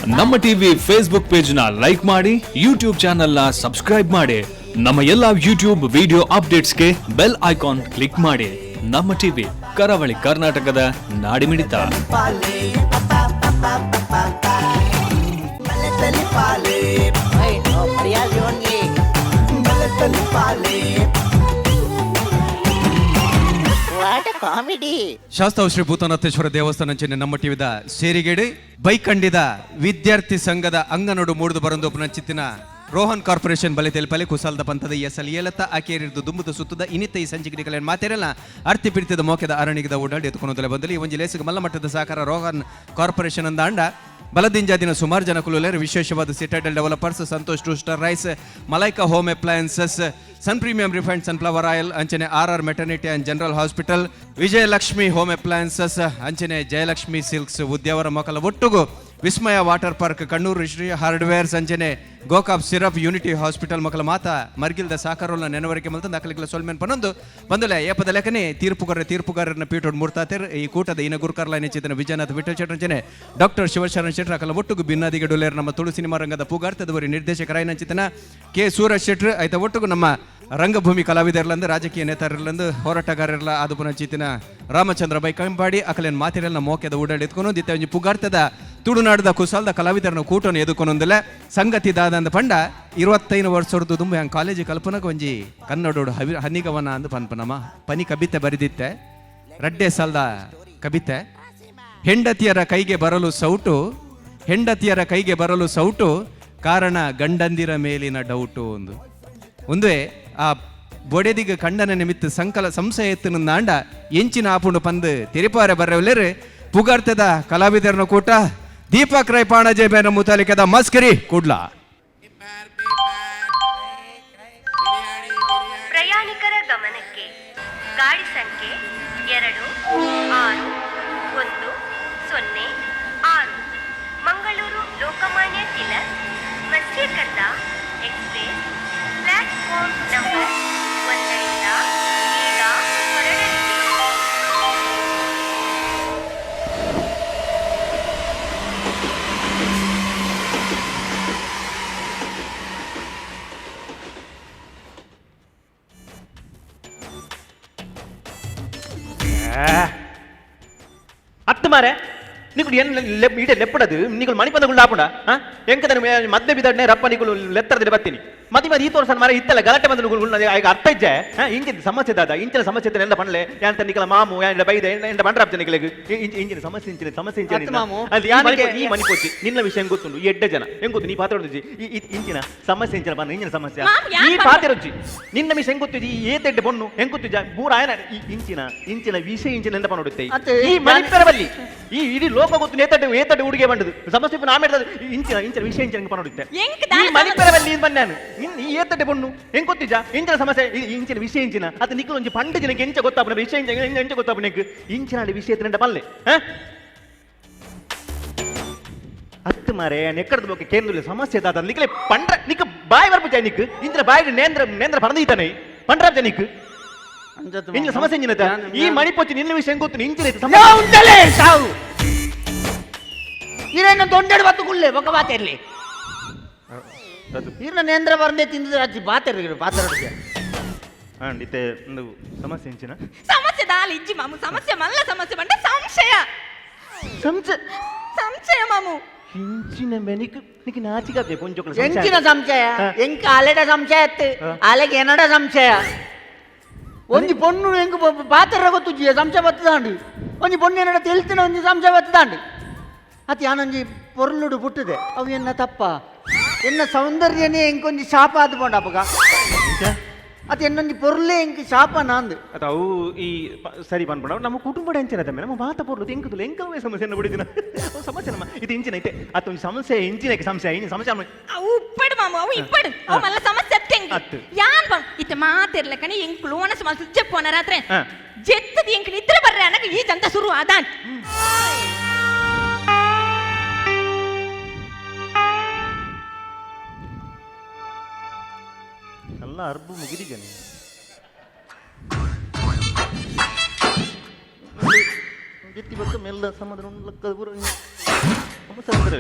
ನಮ್ಮ TV Facebook page ನ like ಮಾಡಿ, ಯೂಟ್ಯೂಬ್ ಚಾನೆಲ್ ನ ಸಬ್ಸ್ಕ್ರೈಬ್ ಮಾಡಿ. ನಮ್ಮ ಎಲ್ಲಾ ಯೂಟ್ಯೂಬ್ ವಿಡಿಯೋ ಅಪ್ಡೇಟ್ಸ್ಗೆ ಬೆಲ್ ಐಕಾನ್ ಕ್ಲಿಕ್ ಮಾಡಿ. ನಮ್ಮ ಟಿವಿ, ಕರಾವಳಿ ಕರ್ನಾಟಕದ ನಾಡಿಮಿಡಿತ. What comedy! Shastav Shri Bhutanatheshwara ದೇವಸ್ಥಾನ ಅಂಚನೆ ನಮ್ಮ ಟಿವಿದ ಸೇರಿಗೇಡಿ ಬೈಕಂಡಿದ ವಿದ್ಯಾರ್ಥಿ ಸಂಘದ ಅಂಗನೋಡು ಮೂಡ್ದು ಬರಂದೊಪ್ಪನ ಚಿತ್ತಿನ ರೋಹನ್ ಕಾರ್ಪೊರೇಷನ್ ಬಲೆ ತೆಲುಪಲೆ ಕುಸಾಲದ ಪಂಥದ ಎಸಲ್ ಏಲತ್ತ ಆಕೇರಿದ್ದು ದುಂಬುದ ಸುತ್ತದ ಇನ್ನಿತ ಈ ಸಂಚಿಕೆ ಮಾತೇರಲ್ಲ ಅರ್ತಿ ಪಿಡಿತದ ಮೋಕೆದ ಅರಣಿಗದ ಓಡಾಡಿ ಎತ್ಕೊಳೋದಲ್ಲ ಬಂದಲ್ಲಿ ಈ ಒಂಜಿ ಲೇಸಿಗೆ ಮಲ್ಲ ಮಟ್ಟದ ಸಹಕಾರ ರೋಹನ್ ಕಾರ್ಪೊರೇಷನ್ ಅಂದ ಅಂಡ ಬಲದಿಂಜಾದಿನ ಸುಮಾರು ಜನ ಕುಲುಲೇರು. ವಿಶೇಷವಾದ Citadel Developers, Santosh two star rice, Malaika home appliances, Sun Premium refined sunflower oil ಅಂಚನೆ R R maternity and general hospital, Vijayalakshmi home appliances ಅಂಚನೆ ಜಯಲಕ್ಷ್ಮಿ ಸಿಲ್ಕ್ಸ್ ಉದ್ಯಾವರ ಮೊಕಲ ಒಟ್ಟುಗು Vismaya water park, Kannur Shri hardwares ಅಂಚನೆ ಗೋಕಾಪ್ syrup, unity hospital ಮಕ್ಕಳ ಮಾತಾ ಮರ್ಗಿಲ್ದ ಸಾಕಾರೋಲ್ನ ನೆನವರಿಕೆ ಮಲ್ತಂದು ಅಕಲಿಗಳ ಸೊಲ್ಮೆನ್ ಪನೊಂದು ಬಂದಲೆ ಏಪದ ಲೆಕ್ಕನೆ ತೀರ್ಪುಗಾರರನ್ನ ಪೀಠೋಡ್ ಮೂರ್ತಾತೇರ್. ಈ ಕೂಟದ ಇನ ಗುರುಕರ್ಲಾನೆ ಚೇತನ ವಿಜಯನಾಥ್ ವಿಠಲ್ ಶೆಟ್ಟರ್ ಅಂಚನೆ ಡಾಕ್ಟರ್ ಶಿವಶರಣ ಶೆಟ್ಟರ್ ಅಕಲ ಒಟ್ಟುಗು ಭಿನ್ನಾದಿಗೆ ಡೊಲೇರ್ ನಮ್ಮ ತುಳು ಸಿನಿಮಾ ರಂಗದ ಪುಗಾರ್ತದವರಿ ನಿರ್ದೇಶಕರಾಯನ ಚೇತನ ಕೆ ಸೂರಜ್ ಶೆಟ್ಟರ್ ಆಯ್ತ ಒಟ್ಟುಗು ನಮ್ಮ ರಂಗಭೂಮಿ ಕಲಾವಿದರ್ಲಂದು, ರಾಜಕೀಯ ನೇತಾರರ್ಲಂದು, ಹೋರಾಟಗಾರರ್ಲ ಆದು ಪುನಃ ಚೇತನ ರಾಮಚಂದ್ರ ಬೈಕಂಬಾಡಿ ಅಕಲೇನ್ ಮಾತಿರಲ್ಲ ಮೋಕೆದ ಊಡಾಡಿ ಎತ್ಕೊಂಡು ದಿತ್ತ ಒಂಜಿ ಪುಗಾರ್ತದ ತುಳುನಾಡದ ಕುಸಾಲ್ದ ಕಲಾವಿದರನ್ನ ಕೂಟನು ಎದುಕೊನೊಂದಿಲ್ಲ. ಸಂಗತಿ ದಾದಂದ ಪಂಡ 25 ವರ್ಷದ್ದು ತುಂಬ ಹಂಗೆ ಕಾಲೇಜ್ ಕಲ್ಪನಕ ಒಂಜಿ ಕನ್ನಡೋಡು ಹವಿ ಹನಿಗವನ ಅಂದ್ ಪನ್ಪನಮ್ಮ ಪನಿ ಕಬಿತೆ ಬರೆದಿತ್ತೆ. ರಡ್ಡೆ ಸಾಲ್ದ ಕಬಿತೆ. ಹೆಂಡತಿಯರ ಕೈಗೆ ಬರಲು ಸೌಟು, ಹೆಂಡತಿಯರ ಕೈಗೆ ಬರಲು ಸೌಟು, ಕಾರಣ ಗಂಡಂದಿರ ಮೇಲಿನ ಡೌಟು. ಒಂದು ಒಂದೇ ಆ ಬೊಡೆದಿಗ ಕಂಡನ ನಿಮಿತ್ತ ಸಂಕಲ ಸಂಶಯ ಎತ್ತನ ನಾಂಡ ಎಂಚಿನ ಆಪುಂಡು ಪಂದು ತೆರಿಪಾರೆ ಬರ್ರವಲ್ಲೇರು ಪುಗಾರ್ತದ ಕಲಾವಿದರನ ಕೂಟ ದೀಪಕ್ ರೈ ಪಾಣಜೆ ಬೇನ ಮುತಾಲಿಕದ ಮಸ್ಕರಿ ಕುಡ್ಲ. ಪ್ರಯಾಣಿಕರ ಗಮನಕ್ಕೆ, ಗಾಡಿ ಸಂಖ್ಯೆ 26106 Mangaluru Lokmanya Tilak Matsyagandha express platform number 1ರಿಂದ ಈಗ ಹೊರಡಲಿದೆ. ಅತ್ತು ಮಾರೆ, ನಿಕುಲು ಎನ್ ಇಡೆ ಲೆಪ್ಪಡದು? ನಿಕುಲು ಮಣಿಪಂದಗುಳ್ಳು ಆಪುಂಡ ಎಂಕದನು ಮದ್ದೆ ಬಿದಡ್ನೆ ರಪ್ಪ ನಿಕುಲು ಲೆತ್ತರದಿರ ಬತ್ತೀನಿ ಮದಿ ಮದಿ ಈ ತೋರ್ಸನ್ ಮಾರೆ. ಇತ್ತಲ್ಲ ಗಲಾಟೆ ಬಂದು ಈಗ ಅರ್ಥ ಇಜ್ಜೆ. ಇಂಚಿನ ಸಮಸ್ಯೆ ದಾದ? ಇಂಚಿನ ಸಮಸ್ಯೆ ಇತ್ತಲ್ಲ ಪನ್ಲೆ. ಯಾಂತ ನಿಕಲ ಮಾಮು ಯಾಂಡ ಬೈದೆ ಎಂಡ ಬಂಡ್ರಾಪ್ಜ ನಿಕಲೆಗ್? ಇಂಚಿನ ಸಮಸ್ಯೆ, ಇಂಚಿನ ಸಮಸ್ಯೆ, ಇಂಚಿನ ಅತ್ತು ಮಾಮು, ಅಲ್ಲಿ ಈ ಯಾನಿಗೆ- ಈ ಮಣಿಪೋಚಿ ನಿನ್ನ ವಿಷಯ ಹೆಂಗ್ ಗೊತ್ತುಂಟು? ಈ ಎಡ್ಡೆ ಜನ ಹೆಂಗ್ ಗೊತ್ತು? ನೀ ಪಾತ್ರ ಹೊಡ್ದಿಜ್ಜಿ. ಈ ಇಂಚಿನ ಸಮಸ್ಯೆ ಇಂಚಿನ ಬನ್ನ ಇಂಚಿನ ಸಮಸ್ಯೆ. ಮಾಮು, ಯಾನ್ ಈ ಪನ್ಪ- ಪಾತ್ರ ಹೊಡ್ಜಿ. ನಿನ್ನ ವಿಷಯ ಹೆಂಗ್ ಗೊತ್ತಿಜ್ಜಿ? ಈ ಏತೆಡ್ಡೆ ಬೊಣ್ಣು ಹೆಂಗ್ ಗೊತ್ತಿಜ್ಜ ಬೂರ ಆಯನ ಈ ಇಂಚಿನ ಇಂಚಿನ ವಿಷಯ ಇಂಚಿನ ಎಂತ ಪನ್ನೊಡುತ್ತೆ? ಅತ್ತೆ, ಈ ಮಣಿಪೆರ ಬಲ್ಲಿ ಈ ಇಡೀ ಲೋಕ ಗೊತ್ತು. ನೇತಡ್ಡೆ ಏತಡ್ಡೆ ಹುಡುಗೆ ಬಂದದು ಸಮಸ್ಯೆ ನಾಮೇಡ್ದದು. ಇಂಚಿನ ಇಂಚಿನ ವಿಷಯ ಇಂಚಿನ ಪನ್ನೊಡುತ್ತೆ? ಎಂಕ್ ಈ ದಾಲ ಮಣಿಪೆರ ಬಲ್ಲಿ ಇದು ಬನ್ನಾನು ನಿನ್ ಈ ಏತಡ್ಡೆ ಬೊಣ್ಣು ಹೆಂಗ್ ಗೊತ್ತಿಜ್ಜ ಇಂಚಿನ ಸಮಸ್ಯೆ ಈ ಇಂಚಿನ ವಿಷಯ ಇಂಚಿನ ಅದು ನಿಕ್ಕಲು ಒಂಜಿ ಪಂಡ ಜನಕ್ಕೆ ಎಂಚ ಗೊತ್ತಾಪುನ ವಿಷಯ ಇಂಚ ಎಂಚ ಗೊತ್ತಾಪುನ ಇಂಚಿನ ವಿಷಯ ಎತ್ತಂಡ ಪಲ್ಲೆ ಹ? ಅತ್ತು ಮಾರೆ, ನೆಕ್ಕಡ್ದು ಬೋಕೆ ಕೇಂದ್ರ ಸಮಸ್ಯೆ ದಾದ ನಿಕ್ಲೆ ಪಂಡ್ರ ನಿಕ್ ಬಾಯ್ ಬರ್ಪು ನಿಕ್ ಇಂದ್ರ ಬಾಯ್ ನೇಂದ್ರ ನೇಂದ್ರ ಪರಂದೀತಾನೆ ಪಂಡ್ರಾಬ್ಜ ನಿಕ್ ಇಂಚಿನ ಸಮಸ್ಯೆ ಇಂಚಿನ ಈ ಮಣಿಪೊಚ್ಚಿ ನಿನ್ನ ವಿಷಯ ಹೆಂಗ್ ಗೊತ್ತು ಇಂಚಿನ ಇದು ಸಮಸ್ಯೆ. ಉಂಟಲೇ ಸಾವು ಇರೇನ ದೊಂಡೆಡು ಬತ್ತು ಕುಳ್ಳೆ ಬೊಕ ಬಾತೆರ್ಲಿ ಇರ್ನ ನೇಂದ್ರ ಬರ್ಂದೆ ತಿಂದಿದ್ರೆ ಅಜ್ಜಿ ಬಾತೆರ್ಲಿ ಬಾತೆರಡಿಗೆ. ಅಂಡ್ ಇತ್ತೆ ಒಂದು ಸಮಸ್ಯೆ ಇಂಚಿನ? ಸಮಸ್ಯೆ ದಾಲ ಇಜ್ಜಿ ಮಾಮು. ಸಮಸ್ಯೆ ಮಲ್ಲ ಸಮಸ್ಯೆ ಬಂಡ ಸಂಶಯ. ಸಂಚ ಸಂಶಯ ಮಾಮು. ಇಂಚಿನ ಮೆನಿಕ್ ನಿಕ್ ನಾಚಿಕಾತೆ ಪೊಂಚೊಕ್ಲ. ಎಂಚಿನ ಸಂಶಯ? ಹಾ. ಎಂಕ್ ಆಲೆಡ ಸಂಶಯ ಅತ್ತು. ಹಾ. ಆಲೆಗೆ ಏನಡ ಸಂಶಯ? ಒಂಜಿ ಪೊಣ್ಣು ಎಂಕ್ ಪಾತೆರ ಗೊತ್ತುಜ್ಜಿ, ಸಂಶಯ ಬತ್ತದಾಂಡು. ಒಂಜಿ ಪೊಣ್ಣು ಏನಡ ತೆಲ್ತಿನ ಒಂಜಿ ಸಂಶಯ ಬತ್ತದಾಂಡು. ಅತಿ ಯಾನೊಂಜಿ ಪೊರ್ಲುಡು ಪುಟ್ಟುದೆ, ಅವು ಎನ್ನ ತಪ್ಪ? ಎನ್ನ ಸೌಂದರ್ಯನೇ ಎಂಕೊಂಜಿ ಶಾಪ ಆದ್ ಪೋಂಡ ಅಪಗ. ಅತಿ ಎನ್ನೊಂಜಿ ಪೊರ್ಲೆ ಎಂಕ್ ಶಾಪ ನಾಂದು. ಅತ್ತ ಅವು ಈ ಸರಿ ಪನ್ಪುಂಡ ನಮ್ಮ ಕುಟುಂಬ ಎಂಚಿನ ತಮ್ಮೆ ನಮ್ಮ ಮಾತ ಪೊರ್ಲು ಎಂಕುದು ಎಂಕವೇ ಸಮಸ್ಯೆ ಬಿಡಿದಿನ ಅವು ಸಮಸ್ಯೆ ನಮ್ಮ ಇದು ಇಂಚಿನ ಐತೆ. ಅತ್ತ ಒಂಜಿ ಸಮಸ್ಯೆ ಇಂಚಿನಕ್ಕೆ ಸಮಸ್ಯೆ ಇಂಚಿನ ಸಮಸ್ಯೆ ಅವು ಉಪ್ಪಡು ಮಾಮು, ಅವು ಇಪ್ಪಡು. ಅವು ಮಲ್ಲ ಸಮಸ್ಯೆ ಅತ್ತೆಂಗ್. ಅತ್ತು. ಯಾನ್ ಬಂ ಇತ್ತೆ ಮಾತಿರ್ಲಕನೆ ಎಂಕ್ಲು ಒಣಸು ಮಲ್ತು ಜೆಪ್ಪೋನ ರಾತ್ರೆ ಹಾ. ಜೆತ್ತದ ಎಂಕ್ ನಿದ್ರೆ ಬರ್ರೆ ಅನಗ ಈ ಜಂತ ಶುರು ಅದಾನ್. ಎಲ್ಲ ಅರ್ಬು ಮುಗಿದಿದ್ದಾನೆ. ಗೆತ್ತಿ ಬಕ್ಕ ಮೆಲ್ಲ ಸಮಾಧಾನ. ಅಂಚ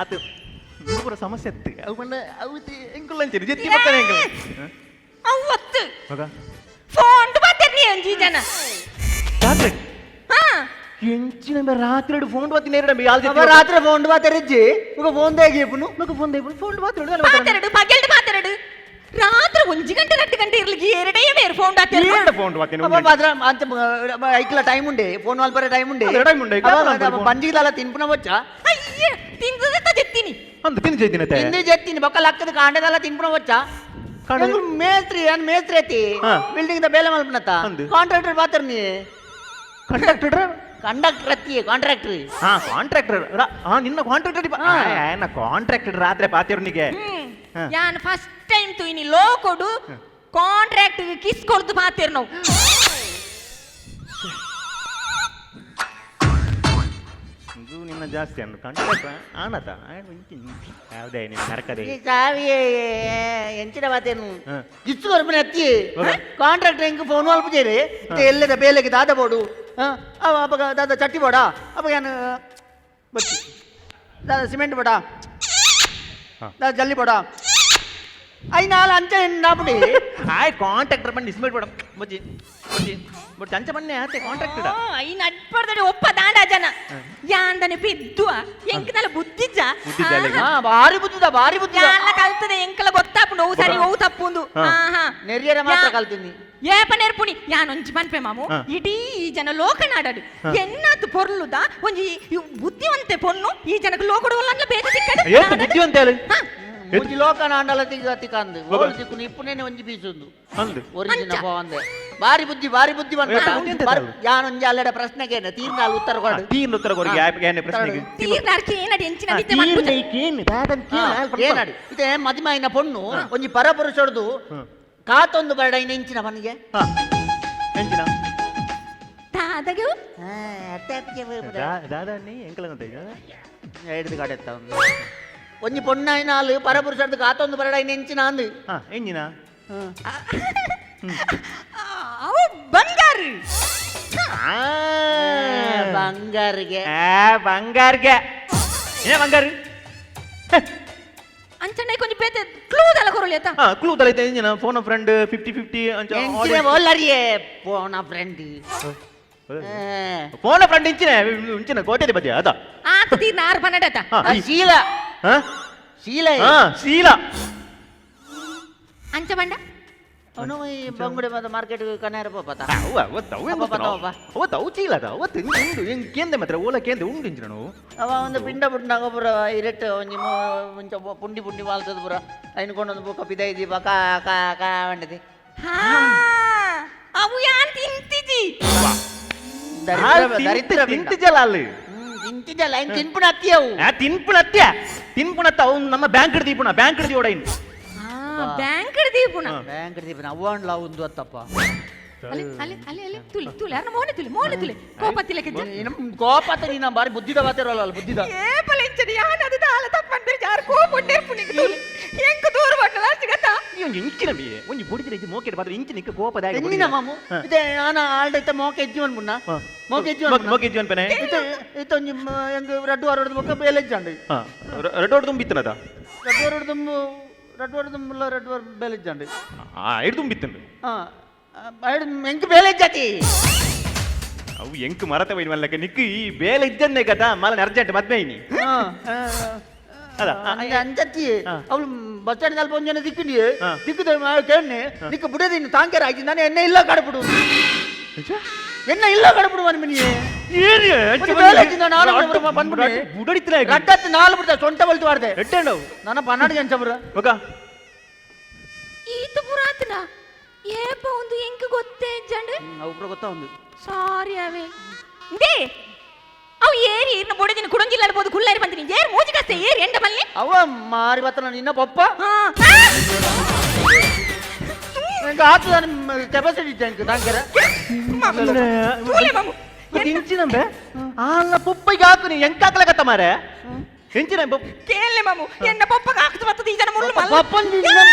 ಅತ್ತು ಇದು ಪೂರ ಸಮಸ್ಯೆ ಅತ್ತು. ಅವು ಪಂಡ ಅವು ಎಂಕುಲ್ಲ ಅಂಚನೆ ಜೆತ್ತಿ ಪಕ್ಕನೆ ಎಂಕುಲ್ಲ. ಅವತ್ತು ಮಗ ಫೋನ್ ಬಾತೆರ್ನಿ ಒಂಜಿ ಜನ. ರಾತ್ರಿ ಹಾ. ಎಂಚಿನ ಬೆ ರಾತ್ರಿ ಫೋನ್ ಬಾತಿ ನೇರಡ ಬೆ ಯಾಲ್. ಅವ ರಾತ್ರಿ ಫೋನ್ ಬಾತೆರಿಜ್ಜಿ, ಈಗ ಫೋನ್ ದೇಗಿಪುನು. ಮಗ ಫೋನ್ they phone ಬಾತಿ. ಪಾತೆರಡು, ಪಗೆಲ್ಡ್ ಪಾತೆರಡು. ರಾತ್ರಿ 1 ಗಂಟೆ 2 ಗಂಟೆ ಇರ್ಲಿಕ್ಕೆ ಎರಡೇ ಬೇರೆ ಫೋನ್ ಬಾತೆರಡು. ಏರಡ ಫೋನ್ ಬಾತಿ. ಅವ ಮಾತ್ರ ಅಂಚ ಐಕ್ಲ ಟೈಮ್ ಉಂಡೆ, ಫೋನ್ ಮಲ್ಪರೆ ಟೈಮ್ ಉಂಡೆ. ಅದೇ time ಉಂಡೆ, ಐಕ್ಲ phone ಮಲ್ಪರೆ phone. ಬಂಜಿಗಿದಲ್ಲ ತಿನ್ಪುನ ಬೊಚ್ಚ. ಅಯ್ಯ, ತಿಂದದ ಜೆತ್ತೀನಿ. ಅಂದ ತಿನ್ ಜೈದಿನ. ತಿಂದು ಜೆತ್ತಿನಿ ಬೊಕ್ಕ ಲಕ್ಕದ ಕಾಂಡದಲ್ಲ ತಿನ್ಪುನ ಬೊಚ್ಚ. ಕಾಂಡದ- ಮೇಸ್ತ್ರಿ ಅನ್ ಮೇಸ್ತ್ರಿ ಐತಿ. ಹಾ. ಬಿಲ್ಡಿಂಗ್ the ಬೇಲೆ ಮಲ್ಪನತ್ತ. ಅಂದು. ಕಾಂಟ್ರಾಕ್ಟರ್ ಬಾತರ್ನಿ. ಕಂಡಕ್ಟರ್. ಕಂಡಕ್ಟರ್ ಅತ್ತಿ, ಕಾಂಟ್ರಾಕ್ಟರ್. ಹಾ, ಕಾಂಟ್ರಾಕ್ಟರ್. ಹಾ, ನಿನ್ನ ಕಾಂಟ್ರಾಕ್ಟರ್. ನಾ ಕಾಂಟ್ರಾಕ್ಟರ್ ರಾತ್ರಿ ಪಾತಿರ್ನಿಗೆ. ಹಾ. ಯಾನ್ ಫಸ್ಟ್ ಟೈಮ್ ತುಯಿನಿ ಲೋಕೊಡು ಕಾಂಟ್ರಾಕ್ಟ್ ಕಿಸ್ ಕೊಡ್ದು ಪಾತೆರ್ ನಾವು. ಇದು ನಿನ್ನ ಜಾಸ್ತಿ ಅನ್ನು ಕಾಂಟ್ರಾಕ್ಟರ್ ಆನತ. ಯಾವುದೇ ನಿನ್ನ ನರಕದೆ. ಈ ಸಾವಿ ಎಂಚಿನ ಮಾತೇನು? ಹಾ. ಇಷ್ಟು ಕೊರ್ಪುನ ಅತ್ತಿ. ಹೌದಾ? ಕಾಂಟ್ರಾಕ್ಟರ್ ಎಂಕ್ ಫೋನ್ ಮಲ್ಪುಜೇರಿ. ಎಲ್ಲದ ಬೇಲೆಗೆ ದಾದ ಬೋಡು ಅವ ಅಪಗ ದಾದ ಚಟ್ಟಿ ಬೋಡ, ಅಪಗ ಯಾನ್ ಬಚ್ಚಿ ದಾದ ಸಿಮೆಂಟ್ ಬೋಡ. ಹಾ. ದಾದ ಜಲ್ಲಿ ಬೋಡ, ಐನಾಲ್ ಅಂಚ ನಾಪುಡಿ. ಆಯ್ ಕಾಂಟ್ರಾಕ್ಟರ್ ಬಂದು ಇಸ್ಮೇಟ್ ಬೇಡ ಬಜ್ಜಿ ಬಜ್ಜಿ ಬಟ್ ಅಂಚ ಬನ್ನೆ ಆತೆ ಕಾಂಟ್ರಾಕ್ಟರ್. ಐನ್ ಅಡ್ಪಡ್ದಡೆ ಒಪ್ಪ ದಾಂಡ ಜನ ಯಾಂದನೆ ಪೆದ್ದುವ ಎಂಕನಲ್ಲ ಬುದ್ಧಿಜ್ಜ. ಬುದ್ಧಿಜ್ಜ ಅಲ್ಲಿಗೆ. ಹಾ, ಭಾರಿ ಬುದ್ಧಿದ, ಭಾರಿ ಬುದ್ಧಿದ. ಯಾನ್ಲ ಕಲ್ತದೆ, ಎಂಕಲ ಗೊತ್ತಾಪುಂಡು ಅವು ಸರಿ ಅವು ತಪ್ಪುಂದು. ಹಾ. ಆಹಾ. ನೆರಿಯರ ಮಾತ್ರ ಕಲ್ತೀನಿ. ಏಪ ನೆರ್ಪುಣಿ ಯಾನೊಂಜಿ ಪನ್ಪೆ ಮಾಮು. ಹಾ. ಇಡೀ ಈ ಜನ ಲೋಕನಾಡಡು ಎನ್ನಾತು ಪೊರ್ಲುದ ಒಂಜಿ ಈ ಬುದ್ಧಿವಂತೆ ಪೊಣ್ಣು ಈ ಜನಕ್ಕೆ ಲೋಕಡು ಬೇತೆ ಸಿಕ್ಕಡು. ಏತ್ ಬುದ್ಧಿವಂತ ಹೇಳು. ಹಾ. ಒಂಜಿ ಲೋಕನ ಆಂಡಲ ತಿಕ್ಕ ತಿಕ್ಕಂದು ಹೋಗ. ಓಳು ತಿಕ್ಕುನು ಇಪ್ಪುನೇನೆ ಒಂಜಿ ಪೀಸುಂದು. ಅಂದು. ಒರಿಜಿನ ಅಂಚ. ಅಂದೆ ಭಾರಿ ಬುದ್ಧಿ, ಭಾರಿ ಬುದ್ಧಿ. ಏ, ಬುದ್ಧಿ ಎಂತ ಅದು? ಯಾನೊಂಜಿ ಅಲ್ಲಡ ಪ್ರಶ್ನೆಗೇನ ತೀರ್ನಾಲ್ ಉತ್ತರ ಕೊಡು. ತೀರ್ನ ಉತ್ತರ ಕೊರಿಗೆ ಯಾನೆ ಪ್ರಶ್ನೆಗೆ? ತೀರ್ನಾರ್ಕೆ ಏನಡಿ ಎಂಚಿನ ನಿದ್ದೆ ಮನ್ಪುಜ. ಏನಾಡಿ ಇದೆ ಮದಿಮಾಯಿನ ಪೊಣ್ಣು ಒಂಜಿ ಪರಪುರುಷಡ್ದು ಕಾತೊಂದು ಬರಡ ಇನ್ನ ಇಂಚಿನ ಮನಿಗೆ. ಹಾ, ಎಂಚಿನ? ದಾದಗೆ. ದಾದಾನಿ ಎಂಕಲ ಗೊತ್ತ. ಹಿಡಿದು ಕಡೆತ್ತ ಒಂಜಿ ಪೊಣ್ಣಾಯಿನ ಆಲು ಪರಪುರುಷಡ್ದು ಕಾತೊಂದು ಬರಡ ಇನ್ನ ಇಂಚಿನ ಅಂದು. ಹಾ, ಎಂಜಿನ? ಅವು ಬಂಗಾರ. ಬಂಗಾರಿಗೆ. ಬಂಗಾರ್ಗೆ ಏ ಬಂಗಾರ. ಅಂಚನೆ ಕೊಂಚ ಬೇತೆ ಕ್ಲೂ ದಲ ಕೊರಲಿ ಆತ. ಹಾ, ಕ್ಲೂ ತಲೈತೆ ಎಂಜಿನ? ಫೋನ್ ಫ್ರೆಂಡ್ 50-50 ಅಂಚ. ಎಂಚಿನ ಬೋಲರಿಯೇ ಪೋಣ ಫ್ರೆಂಡ್. ಫೋನ್ ಫ್ರೆಂಡ್ ಇಂಚಿನ ಇಂಚಿನ ಕೋಟೆ ಬದಿ ಅದ. ಆತ ತೀರ್ನಾರ್ ಪನ್ನಡತ. ಹಾ. ಶೀಲ. ಹಾ. ಶೀಲ. ಹಾ, ಶೀಲ. ಅಂಚ ಬಂಡ. ಅವನು ಈ ಬಂಗುಡೆ ಮತ್ತೆ ಮಾರ್ಕೆಟ್ ಕನ್ಯಾರ ಪೋಪತ. ಅವ ಅವತ್ತು ಅವ ಅಪ್ಪ, ಅಪ್ಪ, ಅಪ್ಪ. ಅವತ್ತು ಅವು ಚೀಲ ಅದ ಅವತ್ತು ಉಂಡು ಹೆಂಗ್ ಕೇಂದ್ರ ಮಾತ್ರ ಓಲ ಕೇಂದ್ರ ಉಂಡು ಇಂಚಿನ ನಾವು. ಅವ ಒಂದು ಪಿಂಡ ಪುಟ್ಟನಾಗ ಪೂರ ಇರೆಟ್ ಒಂಜಿ ಒಂಚ ಪುಂಡಿ ಪುಂಡಿ ವಾಲ್ತದ ಪೂರ ಐನ್ಕೊಂಡೊಂದು ಬೊಕ್ಕ ಪಿದೈ ದೀಪ ಕಾ ಕಾ ಕಾ వండది. ಹಾ, ಅವು ಯಾನ್ ತಿಂತಿಜಿ. ದರಿದ್ರ ದರಿದ್ರ. ತಿಂತಿಜಲ ಅಲ್ಲಿ. ತಿಂತಿದ್ದಲ್ಲ ಐನ್ ತಿನ್ಪುಣ ಅತ್ತಿ ಅವು. ಆ ತಿನ್ಪುಣತ್ಯ ತಿನ್ಪುಣತ್ತ ಅವ್ನು ನಮ್ಮ ಬ್ಯಾಂಕ್ ಹಿಡ್ದು ಬ್ಯಾಂಕ್ ಹಿಡ್ದು ಓಡೈನ್. ಬ್ಯಾಂಕ್ ದೀಪುಣ. ಬ್ಯಾಂಕ್ ದೀಪನ ಅವ್ವಾಂಡ್ಲ ಒಂದು ಅತ್ತಪ್ಪ. ಅಲ್ಲಿ ಅಲ್ಲಿ ಅಲ್ಲಿ ಅಲ್ಲಿ ತುಲಿ ತುಲಿ ಅರ್ನ ಮೋನೆ ತುಲಿ ಮೋನೆ ತುಲಿ ಕೋಪ ತಿಲಕ್ಕೆ. ಕೋಪತ ನೀನ ಬಾರಿ ಬುದ್ಧಿದ ಬಾತಿರಲ್ಲ ಬುದ್ಧಿದ. ಏ ಪಲೆಂಚನಿ ಯಾನ್ ಅದು ದಾಲ ತಪ್ಪಂದ್ರೆ ಯಾರು ಕೋಪ ಉಂಡೇರ್ಪುನಿ ತುಲಿ ಎಂಕ್ ದೂರ ಬಟ್ಟಲ ಸಿಗತ್ತ. ಈ ಒಂಜಿ ಇಂಚಿನ ಬಿ ಒಂಜಿ ಬುಡಿದಿರ ಇಂಚಿ ಮೋಕೆಟ್ ಪಾತ್ರ ಇಂಚಿನ ಇಕ್ಕ ಕೋಪದ. ಎಂಜಿನ ಮಾಮು ಇದೆ ಆನ ಆಲ್ಡೈತ ಮೋಕೆ ಎಜ್ಜಿ ಪುಣ್ಣ ಮೋಕೆ ಎಜ್ಜಿ. ಮೋಕೆ ಎಜ್ಜಿ ಪೆನೆ. ಇತ್ತೆ ಇತ್ತೆ ಒಂಜಿ ಎಂಕ್ ರಡ್ಡು ವಾರ ಬೊಕ್ಕ ಬೇಲೆ ಎಜ್ಜಾಂಡ್. ಹಾ, ರಡ್ಡು ತುಂಬಿತ್ತನದ. ರಡ್ಡು ವಾರ ತುಂಬು ರಡ್ಡು ವಾರ ತುಂಬುಲ್ಲ ರಡ್ಡು ವಾರ ಬೇಲೆ ಎಜ್ಜಾಂಡ್. ಆ ಇಡ್ ತುಂಬಿತ್ತಂಡು. ಹಾ, ಎಂಕ್ ಬೇಲೆ ಎಜ್ಜಾತಿ. ಅವು ಎಂಕ್ ಮರತ ವೈನ್ ಮಲ್ಲಕ ನಿಕ್ಕು ಈ ಬೇಲೆ ಇದ್ದನ್ನೇ ಕಥಾ ಮಲನ ಅರ್ಜೆಂಟ್ ಮದ್ವೆ ಐನಿ. ಅದ. ಅಂಚತ್ತಿ. ಅವಳು ಬಸ್ ಸ್ಟ್ಯಾಂಡ್ ಅಲ್ಪ ಒಂಜನ ದಿಕ್ಕಿನಿ. ದಿಕ್ಕದ ಕೇಳ್ನೆ ನಿಕ್ಕು ಬುಡದಿನ್ನು ತಾಂಕೇರ ಆಯ್ತು ನಾನು ಎಣ್ಣೆ ಇಲ್ಲ ಕಡಪುಡು ಎಣ್ಣೆ ಇಲ್ಲ ಕಡಪುಡು ಮನಿ. ಬೇಲೆ ಇಜ್ಜಿಂದ ನಾಲ್ ಬಂದ್ಬಿಟ್ಟೆ. ಬುಡಡಿತ್ತಿನ. ರಡ್ಡತ್ತು ನಾಲ್ ಬಿಡ್ತ ಸೊಂಟ ಬಲ್ತು ವಾಡ್ದೆ. ಎಟ್ಟಂಡು. ನನ್ನ 12 ಜನ ಚಬ್ರ. ಮಗ. ಈತ ಪುರಾತನ ಏಪ ಒಂದು ಎಂಕ್ ಗೊತ್ತೇ ಜಂಡ್. ಒಬ್ರು ಗೊತ್ತಾ ಒಂದು. ಸಾರಿ ಅವೇ they ಅವು ಏರಿ ಇರ್ನ ಬೊಡದಿನ ಕುಡಂಜಿಲ್ಲ ಅನ್ಬೋದು ಕುಳ್ಳಾರಿ ಬಂದಿನಿ ಏರ್ ಮೂಜಿ ಕಸ್ತೆ ಏರ್ ಎಂಡ ಬಲ್ಲೆ. ಅವ ಮಾರಿ ಬತ್ತನ ನಿನ್ನ ಪಪ್ಪ. ಹಾ. ಎಂಕ್ ಆತು ಕೆಪಾಸಿಟಿ ಇತ್ತು ಎಂಕ್ ತಾಂಕೇರ. ತೂಲೆ ಮಾಮು. ಇಂಚಿನಂಬೆ ಆಲ್ಲ ಪುಪ್ಪಗೆ ಹಾಕು ನೀ ಎಂಕ್ ಹಾಕ್ಲಕತ್ತ ಮಾರೆ ಎಂಚಿನ ಕೇಳಲೆ ಮಾಮು ಎನ್ನ ಪಪ್ಪಗ ಹಾಕ್ತು ಬರ್ತದೆ ಈ ಜನ ಮುಳ್ಳು ಮಲ್ಲ. ಪಪ್ಪನ್ ನಿನ್ನ-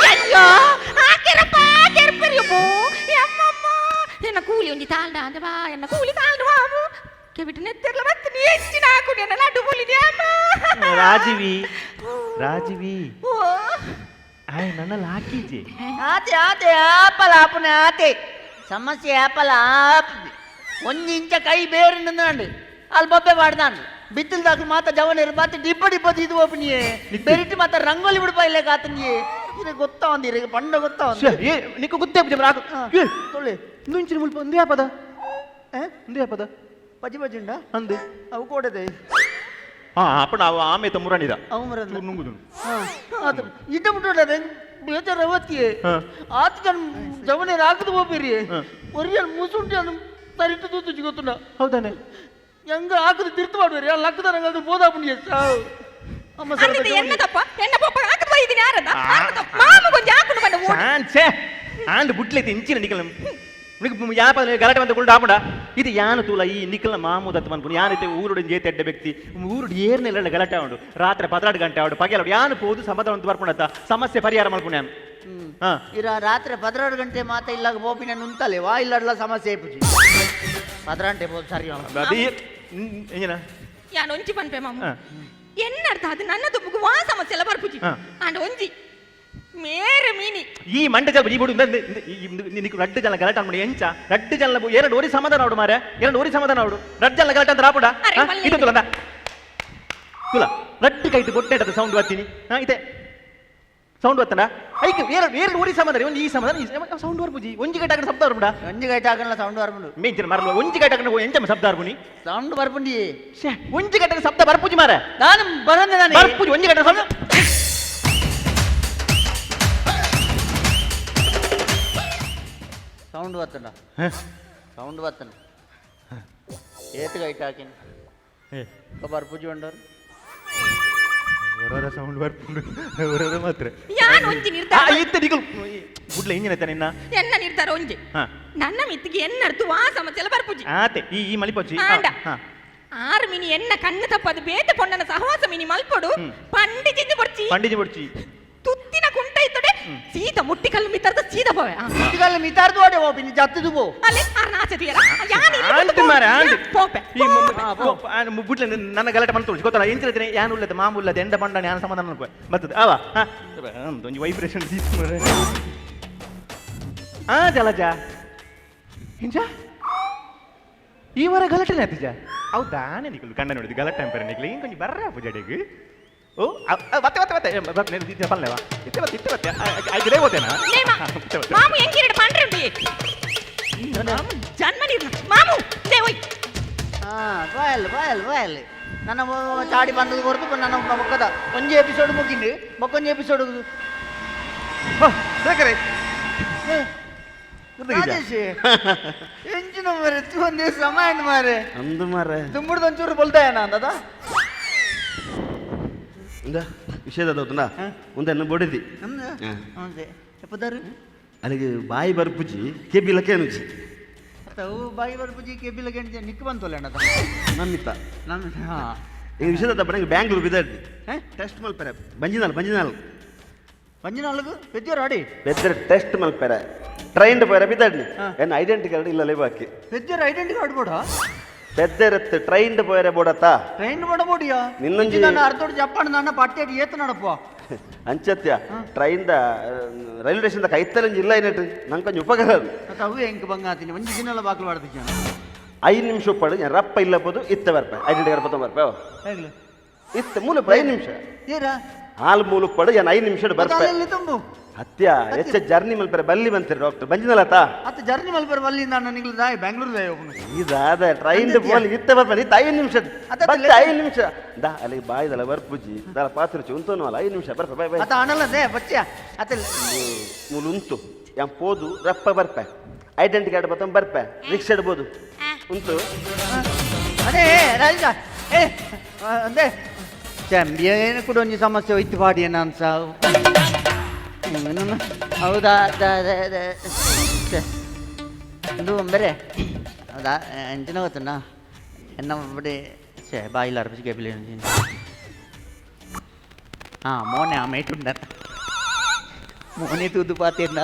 ಅಯ್ಯಯ್ಯೋ ಆಕೆರಪ್ಪ ಕೆರ್ಪರಿಯಬ್ಬೋ ಎಮ್ಮಮ್ಮ ಎನ್ನ ಕೂಲಿ ಒಂಜಿ ತಾಳ್ಡ ಅಂದ ಬಾ ಎನ್ನ ಕೂಲಿ ತಾಳ್ಡ ಮಾಮು. ಕೆವಿಟ್ ನೆತ್ತೆರ್ಲ ಬತ್ತು ನೀ ಹೆಚ್ಚಿನ ಹಾಕು ನನ್ನ ನಡು ಬುಲಿದೆ ಅಮ್ಮ. ರಾಜೀವಿ ರಾಜೀವಿ. ಓ. ಆಯ್ ನನ್ನಲ್ಲಿ ಹಾಕಿಜೆ. ಆತೆ ಆತೆ ಆಪಲ ಆಪನೆ ಆತೆ ಸಮಸ್ಯೆ ಆಪಲ ಆಪ್ ಒಂಜಿ ಇಂಚ ಕೈ ಬೇರೆ ನಿಂದಾಂಡು ಅಲ್ಲಿ ಬೊಬ್ಬೆ ಮಾಡ್ದಾಂಡು ಬಿತ್ತಿಲ್ ದಾಕು ಮಾತ ಜವನೇರು ಮಾತ ಡಿಬ್ಬ ಡಿಬ್ಬ ಇದು ಓಪನಿಯೇ ಬೆರಿಟ್ ಮಾತ ರಂಗೋಲಿ ಬಿಡ್ಪ ಇಲ್ಲ ಕಾತನಿಯೇ ಇದು ಗೊತ್ತಾ ಒಂದಿರ ಪಂಡ ಗೊತ್ತಾ ಒಂದು. ಏ ನಿಕ್ಕು ಗೊತ್ತೇ ಪೂಜೆ ರಾಕು. ಹಾ. ಏ ತೊಳೆ. ನುಂಚಿನ ಮುಲ್ಪ ಒಂದೇ ಪದ. ಏ? ಒಂದೇ ಪದ. ಪಜಿ ಪಜಿಂಡ. ಅಂದೆ. ಅವು ಕೊಡದೆ. ಹಾ ಅಪ್ಪಣ ಅವ ಆಮೆ ತಮ್ಮುರಣಿದ. ಅವು ಮರಂದ. ನುಂಗುದು. ಆತ ಇಟ್ಟ ಬಿಟ್ಟು ಬೇಜಾರ ಅವತ್ತಿಯೇ. ಹಾ. ಆತ ಜನ ಜವನೇರು ಹಾಕದು ಹೋಗ್ಬಿರಿ. ಹಾ. ಒರಿಯನ್ ಮುಸುಂಟಿ ಅನ್ನು ತರಿಟ್ಟು ತೂತು ಗೊತ್ತುಂಡ. ಹೌದಾನೆ. ಹೆಂಗ ಹಾಕದು ತಿರ್ತು ಮಾಡುವರಿ ಅಲ್ಲಿ ಹಾಕದ ನಂಗೆ ಅದು ಬೋಧಾ ಪುಣ್ಯ ಸಾವು ಅಮ್ಮ ಸರ್. ಅಲ್ಲಿದ್ದು ಎನ್ನ ತಪ್ಪ ಎನ್ನ ಪಪ್ಪ ಹಾಕದ್ ಬೈದಿನಿ ಯಾರದ ಮಾಮ ಕೊಂಚ ಹಾಕೊಂಡು ಬಂದ ಓಡಿ. ಚಾನ್ಸೆ ಆಂಡ್ ಬುಟ್ಲೈತೆ ಇಂಚಿನ ನಿಕಲ ನಿಕ್ ಯಾಪ ಗಲಾಟೆ ಬಂದ ಗುಂಡ ಆಪುಂಡ ಇದು ಯಾನು ತೂಲ ಈ ನಿಕಲ ಮಾಮೂದತ್ ಮನ್ಪುನು ಯಾನೈತೆ ಊರುಡು ಜೇತೆ ಅಡ್ಡ ವ್ಯಕ್ತಿ ಊರುಡು ಏರ್ನೆಲ್ಲ ಗಲಾಟೆ ಉಂಡು ರಾತ್ರಿ 12 ಗಂಟೆ ಆವಡು ಪಗೆಲ ಯಾನು ಪೋದು ಸಮಾಧಾನ ಅಂತ ಬರ್ಪುಂಡತ್ತ ಸಮಸ್ಯೆ ಪರಿಹಾರ ಮಲ್ಪುಣ ಯಾನು. ಹಾ. ಇರ ರಾತ್ರಿ 12 ಗಂಟೆ ಮಾತ ಇಲ್ಲಾಗ ಬೋಪಿನ ನುಂತಲೆ ವಾ ಇಲ್ಲಡ್ಲ ಸಮಸ್ಯೆ ಪೂಜಿ ಪದ್ರಂಟೆ ಬೋದು ಸರಿ ಅವ್ನು. ಅದು ಏನ. ಯಾನ್ ಒಂಜಿ ಪನ್ಪೆ ಮಾಮ. ಹಾ. ಎನ್ನ ಅರ್ಥ ಅದು ನನ್ನ ದುಬ್ಬುಗು ವಾ ಸಮಸ್ಯೆ ಎಲ್ಲ ಬರ್ಪುಜಿ. ಹಾ. ಅಂಡ್ ಒಂಜಿ ಮೇರೆ ಮೀನಿ. ಈ ಮಂಡೆ ಜನ ಈ ಬುಡು ನಿಕ್ ರಡ್ಡು ಜನ ಗಲಾಟೆ ಅನ್ಬಿಡಿ ಎಂಚ ರಡ್ಡು ಜನ ಎರಡು ಓರಿ ಸಮಾಧಾನ ಅವಡು ಮಾರೆ ಎರಡು ಓರಿ ಸಮಾಧಾನ ಅವಡು ರಡ್ಡು ಜನ ಗಲಾಟೆ ಅಂತ ರಾಪುಡ. ಅರೆ, ಮಲ್ಲೆ. ಇದು ತುಲಂದ ತುಲ ರಡ್ಡು ಕೈತು ಬೊಟ್ಟೆ ಸೌಂಡ್ ಬರ್ತೀನಿ. ಹಾ ಇದೆ ಸೌಂಡ್ ಬತ್ತನ ಐಕ್ ಎರಡು ಎರಡು ಓರಿ ಸಮಾಧಾನ ಒಂದು ಈ ಸಮಾಧಾನ ಸೌಂಡ್ ಬರ್ಪುಜಿ ಒಂಜಿ ಗಂಟೆ ಹಾಕಿದ ಶಬ್ದ ಬರ್ಪುಡ. ಒಂಜಿ ಗಂಟೆ ಹಾಕಲ್ಲ ಸೌಂಡ್ ಬರ್ಪುಂಡು. ಮೇಂಚಿನ ಮರಲು ಒಂಜಿ ಗಂಟೆ ಹಾಕಿದ ಎಂಚ ಶಬ್ದ ಬರ್ಪುನಿ. ಸೌಂಡ್ ಬರ್ಪುಂಡಿ. ಶ್ಯೆ, ಒಂಜಿ ಗಂಟೆ ಶಬ್ದ ಬರ್ಪುಜಿ ಮಾರೆ. ನಾನು ಬರಂದೆ ನಾನು. ಬರ್ಪುಜಿ ಒಂಜಿ ಗಂಟೆ ಶಬ್ದ. ಸೌಂಡ್ ಬತ್ತಂಡ ಸೌಂಡ್ ಬತ್ತನ ಏತು ಗೈಟ್ ಹಾಕಿನ ಬರ್ಪುಜಿ ಉಂಡರು. ಸೌಂಡ್ ಬರ್ಪುಂಡು ಹೊರರ ಮಾತ್ರ. ಯಾನ್ ಒಂಜಿ ನಿರ್ಧಾರ ಇತ್ತೆ ನಿಕಲ್ ಗುಡ್ಲ ಇಂಜಿನ ಐತೆ ನಿನ್ನ. ಎನ್ನ ನಿರ್ಧಾರ ಒಂಜಿ. ಹಾ. ನನ್ನ ಮಿತ್ತಿಗೆ ಎನ್ನ ಅರ್ಥ ವಾ ಸಮಸ್ಯೆ ಎಲ್ಲ ಬರ್ಪುಜಿ. ಆತೆ ಈ ಈ ಮಲಿಪೊಚ್ಚಿ. ಆಂಡ ಆರು ಮಿನಿ ಎನ್ನ ಕಣ್ಣು ತಪ್ಪದು ಬೇತೆ ಪೊಣ್ಣನ ಸಹವಾಸ ಮಿನಿ ಮಲ್ಪೊಡು ಪಂಡಿ ಚಿಂದಿ ಪೊಡ್ಚಿ. ಪಂಡಿಜಿ ಬೊಡ್ಚಿ. ತುತ್ತಿನ ಕುಂಟ ಇತ್ತೊಡೆ ಸೀದ ಮುಟ್ಟಿ ಕಲ್ಲು ಮಿತ್ತರ್ದ ಸೀದ ಪೋವೆ ಆ. ಮುಟ್ಟಿಗಲ್ಲ ಮಿತಾರ್ದು ಓಡೆ ಹೋಪಿನಿ ಜತ್ತದು ಪೋ. ಅಲ್ಲೇ ಆರ್ನ ಆಚೆ ತುಯರ ಯಾನ್ ಇಲ್ಲಿ ಆಂಟಿ ಕುಂತು ಮಾರೆ ಆಂಟಿ. ಪೋಪೆ. ಈ ಬುಡ್ಲೆ ನನ್ನ ಗಲಾಟೆ ಮಂತು ಗೊತ್ತಲ್ಲ ಎಂಚಿನ ಯಾನ್ ಉಲ್ಲದ ಮಾಮೂಲದ ಎಂಡ ಬಂಡಾನೆ ಯಾನ್ ಸಮಾಧಾನ ಅನ್ಕೊ ಬರ್ತದೆ ಅವ ಹಾ ಒಂಜಿ ವೈಬ್ರೇಷನ್ ಮಾರೆ ಆ ಜಲಜ ಇಂಜ ಈ ವಾರ ಗಲಾಟೆ ಆತಿಜ ಹೌದಾ ನಿಕಲು ಕಂಡ ನೋಡಿದ್ದು ಗಲಾಟೆ ಅಂತಾರೆ ನಿಕಲು ಹಿಂಗೆ ಕೊಂಚ ಬರ್ರ ಪೂಜಾಡಿಗೆ ಓ ಮತ್ತೆ ಮತ್ತೆ ಮತ್ತೆ ಮತ್ತೆ ಪಲ್ಲೆವಾ ಇತ್ತೆ ಮತ್ತೆ ಇತ್ತೆ ಮತ್ತೆ ಐದು ಹೋತೇನಾ. ಲೇ ಮಾ- ಮಾಮು ಎಂಕಿರಡು ಪಂಡ್ರೆ ಉಂಟು ಮಾಮು ಜನ್ಮ ನೀರ್ನ ಮಾಮು they ಒಯ್. ಹಾ ಬಾಯಲ್ ಬಾಯಲ್ ಬಾಯಲ್ ನನ್ನ ಚಾಡಿ ಬಂದದ್ದು ಹೊರತು ನನ್ನ ಮೊಕ್ಕದ ಒಂಜಿ ಎಪಿಸೋಡ್ ಮುಗಿಂಡು ಮೊಕ್ಕೊಂಜಿ ಎಪಿಸೋಡ್. ಶೇಖರೆ. ರಾಜೇಶ್ ಎಂಚಿನ ಮಾರೆ ಒಂದೇ ಸಮಯ ಮಾರೆ. ಅಂದು ಮಾರೆ. ದುಂಬುಡ್ದು ಒಂಚೂರು ಬೊಲ್ತಾಯನ ಅಂದದ. ಇಂದ ವಿಷಯದ ದೌತುಂಡ ಒಂದನ್ನು ಬೊಡಿದಿ. ಹಾ. ಎಪ್ಪದಾರು. ಅಲ್ಲಿಗೆ ಬಾಯಿ ಬರ್ಪುಜಿ ಕೆಬಿಲಕ್ಕೆ ಅನುಜಿ. ಅವು ಬಾಯಿ ಬರ್ಪುಜಿ ಕೆಬಿಲ ಗೆಂಜ ನಿಕ್ ಬಂತಲ್ಲ ಅಣ್ಣದ. ನನ್ನಿತ್ತ. ನಾನು ಹಾ. ಈಗ ವಿಷಯದ ದಪ್ಪನ ಬ್ಯಾಂಗ್ಳೂರ್ ಬಿದ್ದಾಡ್ದಿ. ಹೇ? ಟೆಸ್ಟ್ ಮಲ್ಪೆರೆ ಬಂಜಿನಾಲ್ ಬಂಜಿನಾಲ್. ಬಂಜಿನಾಲ್ಗು ಪೆದ್ಯೋರು ಅಡಿ. ಬೆದ್ರ ಟೆಸ್ಟ್ ಮಲ್ಪೆರೆ ಟ್ರೈನ್ ಪೋಯರೆ ಬಿದ್ದಾಡ್ನಿ. ಹಾ. ಎನ್ನ ಐಡೆಂಟಿ ಕಾರ್ಡ್ ಇಲ್ಲ ಬಾಕಿ. ಪೆದ್ಯೋರು ಐಡೆಂಟಿ ಕಾರ್ಡ್ ಬೋಡ. ಪೆದ್ದೆರತ್ತು ಟ್ರೈನ್ ಪೋಯರೆ ಬೋಡತ್ತ. ಟ್ರೈನ್ ಬೋಡ ಬೋಡಿಯಾ. ನಿನ್ನೊಂಜಿ- ನನ್ನ ಅರ್ಧೋಡ್ ಜಪ್ಪಾಣ ನನ್ನ ಪಟ್ಟೆಡ್ ಏತು ನಡಪ್ಪ. ಅಂಚತ್ಯ train the railway station the ಕೈತ್ತಲಂಜಿ ಇಲ್ಲ ಏನಿಟ್ಟು ನಂಗೆ ಕೊಂಚ ಉಪಕಾರ ಅದು. ಮತ್ತೆ ಅವು ಎಂಕ್ ಬಂಗಾತೀನಿ ಒಂಜಿ ದಿನಲ ಬಾಕ್ಲು ಮಾಡ್ತಿದ್ದ. 5 ನಿಮಿಷ ಉಪ್ಪಾಡು ഞാൻ ರಪ್ಪ ಇಲ್ಲ ಬೋದು ಇತ್ತ ಬರ್ಪೆ ಐಡೆಂಟಿ ಕಾರ್ಡ್ ಪತ್ತ ಬರ್ಪೆ ಹೇಗ್ಲು. ಇತ್ತ ಮೂಲ 5 ನಿಮಿಷ. ಏರ. ಹಾಲು ಮೂಲುಪ್ಪಡು ഞാൻ 5 ನಿಮಿಷ ಬರ್ಪೆ. ಅಲ್ಲಿ ತುಂಬು. ಹತ್ಯ ಹೆಚ್ಚ ಜರ್ನಿ ಮಲ್ಪರೆ ಬಲ್ಲಿ ಬಂತೀರಿ ಡಾಕ್ಟರ್ ಬಂಜಿನಲ್ಲತಾ. ಅತ್ತ ಜರ್ನಿ ಮಲ್ಪರ ಬಲ್ಲಿಂದ ಅಣ್ಣ ನಿಗ್ಲು ದಾಯ್ ಬೆಂಗಳೂರು ದಾಯ್ ಒಬ್ಬನು. ಇದಾದ ಟ್ರೈನ್ ಬೋಲ್ ಇತ್ತ ಬರ್ಪೆ ಇತ್ತ 5 ನಿಮಿಷ. ಅತ್ತ ಬತ್ತೆ 5 ನಿಮಿಷ ದಾ ಅಲ್ಲಿ ಬಾಯ್ದಲ್ಲ ಬರ್ಪುಜಿ ದಾಲ ಪಾತ್ರುಚಿ ಉಂತೋನು ಅಲ್ಲ 5 ನಿಮಿಷ ಬರ್ಪೆ ಬಾಯ್ ಬಾಯ್. ಅತ್ತ ಅಣಲ್ಲ they ಬಚ್ಚ ಅತ್ತ. ಮೂಲು ಉಂತು ಯಾನ್ ಪೋದು ರಪ್ಪ ಬರ್ಪೆ ಐಡೆಂಟಿ ಕಾರ್ಡ್ ಬತ್ತಂ ಬರ್ಪೆ ರಿಕ್ಷಾ ಇಡ್ಬೋದು ಉಂಟು. ಅದೇ ರಾಜ ಏ ಅಂದೆ ಚಂಬಿಯೇನು ಕೂಡ ಒಂಜಿ ಸಮಸ್ಯೆ ಹೋಯ್ತು ಪಾಡಿ ನಾನು ಸಾವು ಹೌದಾ ಇದು ಒಂಬರೆ ಹೌದಾ ಎಂಚಿನ ಗೊತ್ತುಂಡ ಎನ್ನ ಬಡಿ ಛೇ ಬಾಯಿಲ್ ಅರ್ಪಿಸಿ ಕೇಪಿಲ್ಲ. ಹಾಂ ಮೋನೆ ಆ ಮೇಟುಂಡ ಮೋನೆ ತೂದು ಪಾತೇನ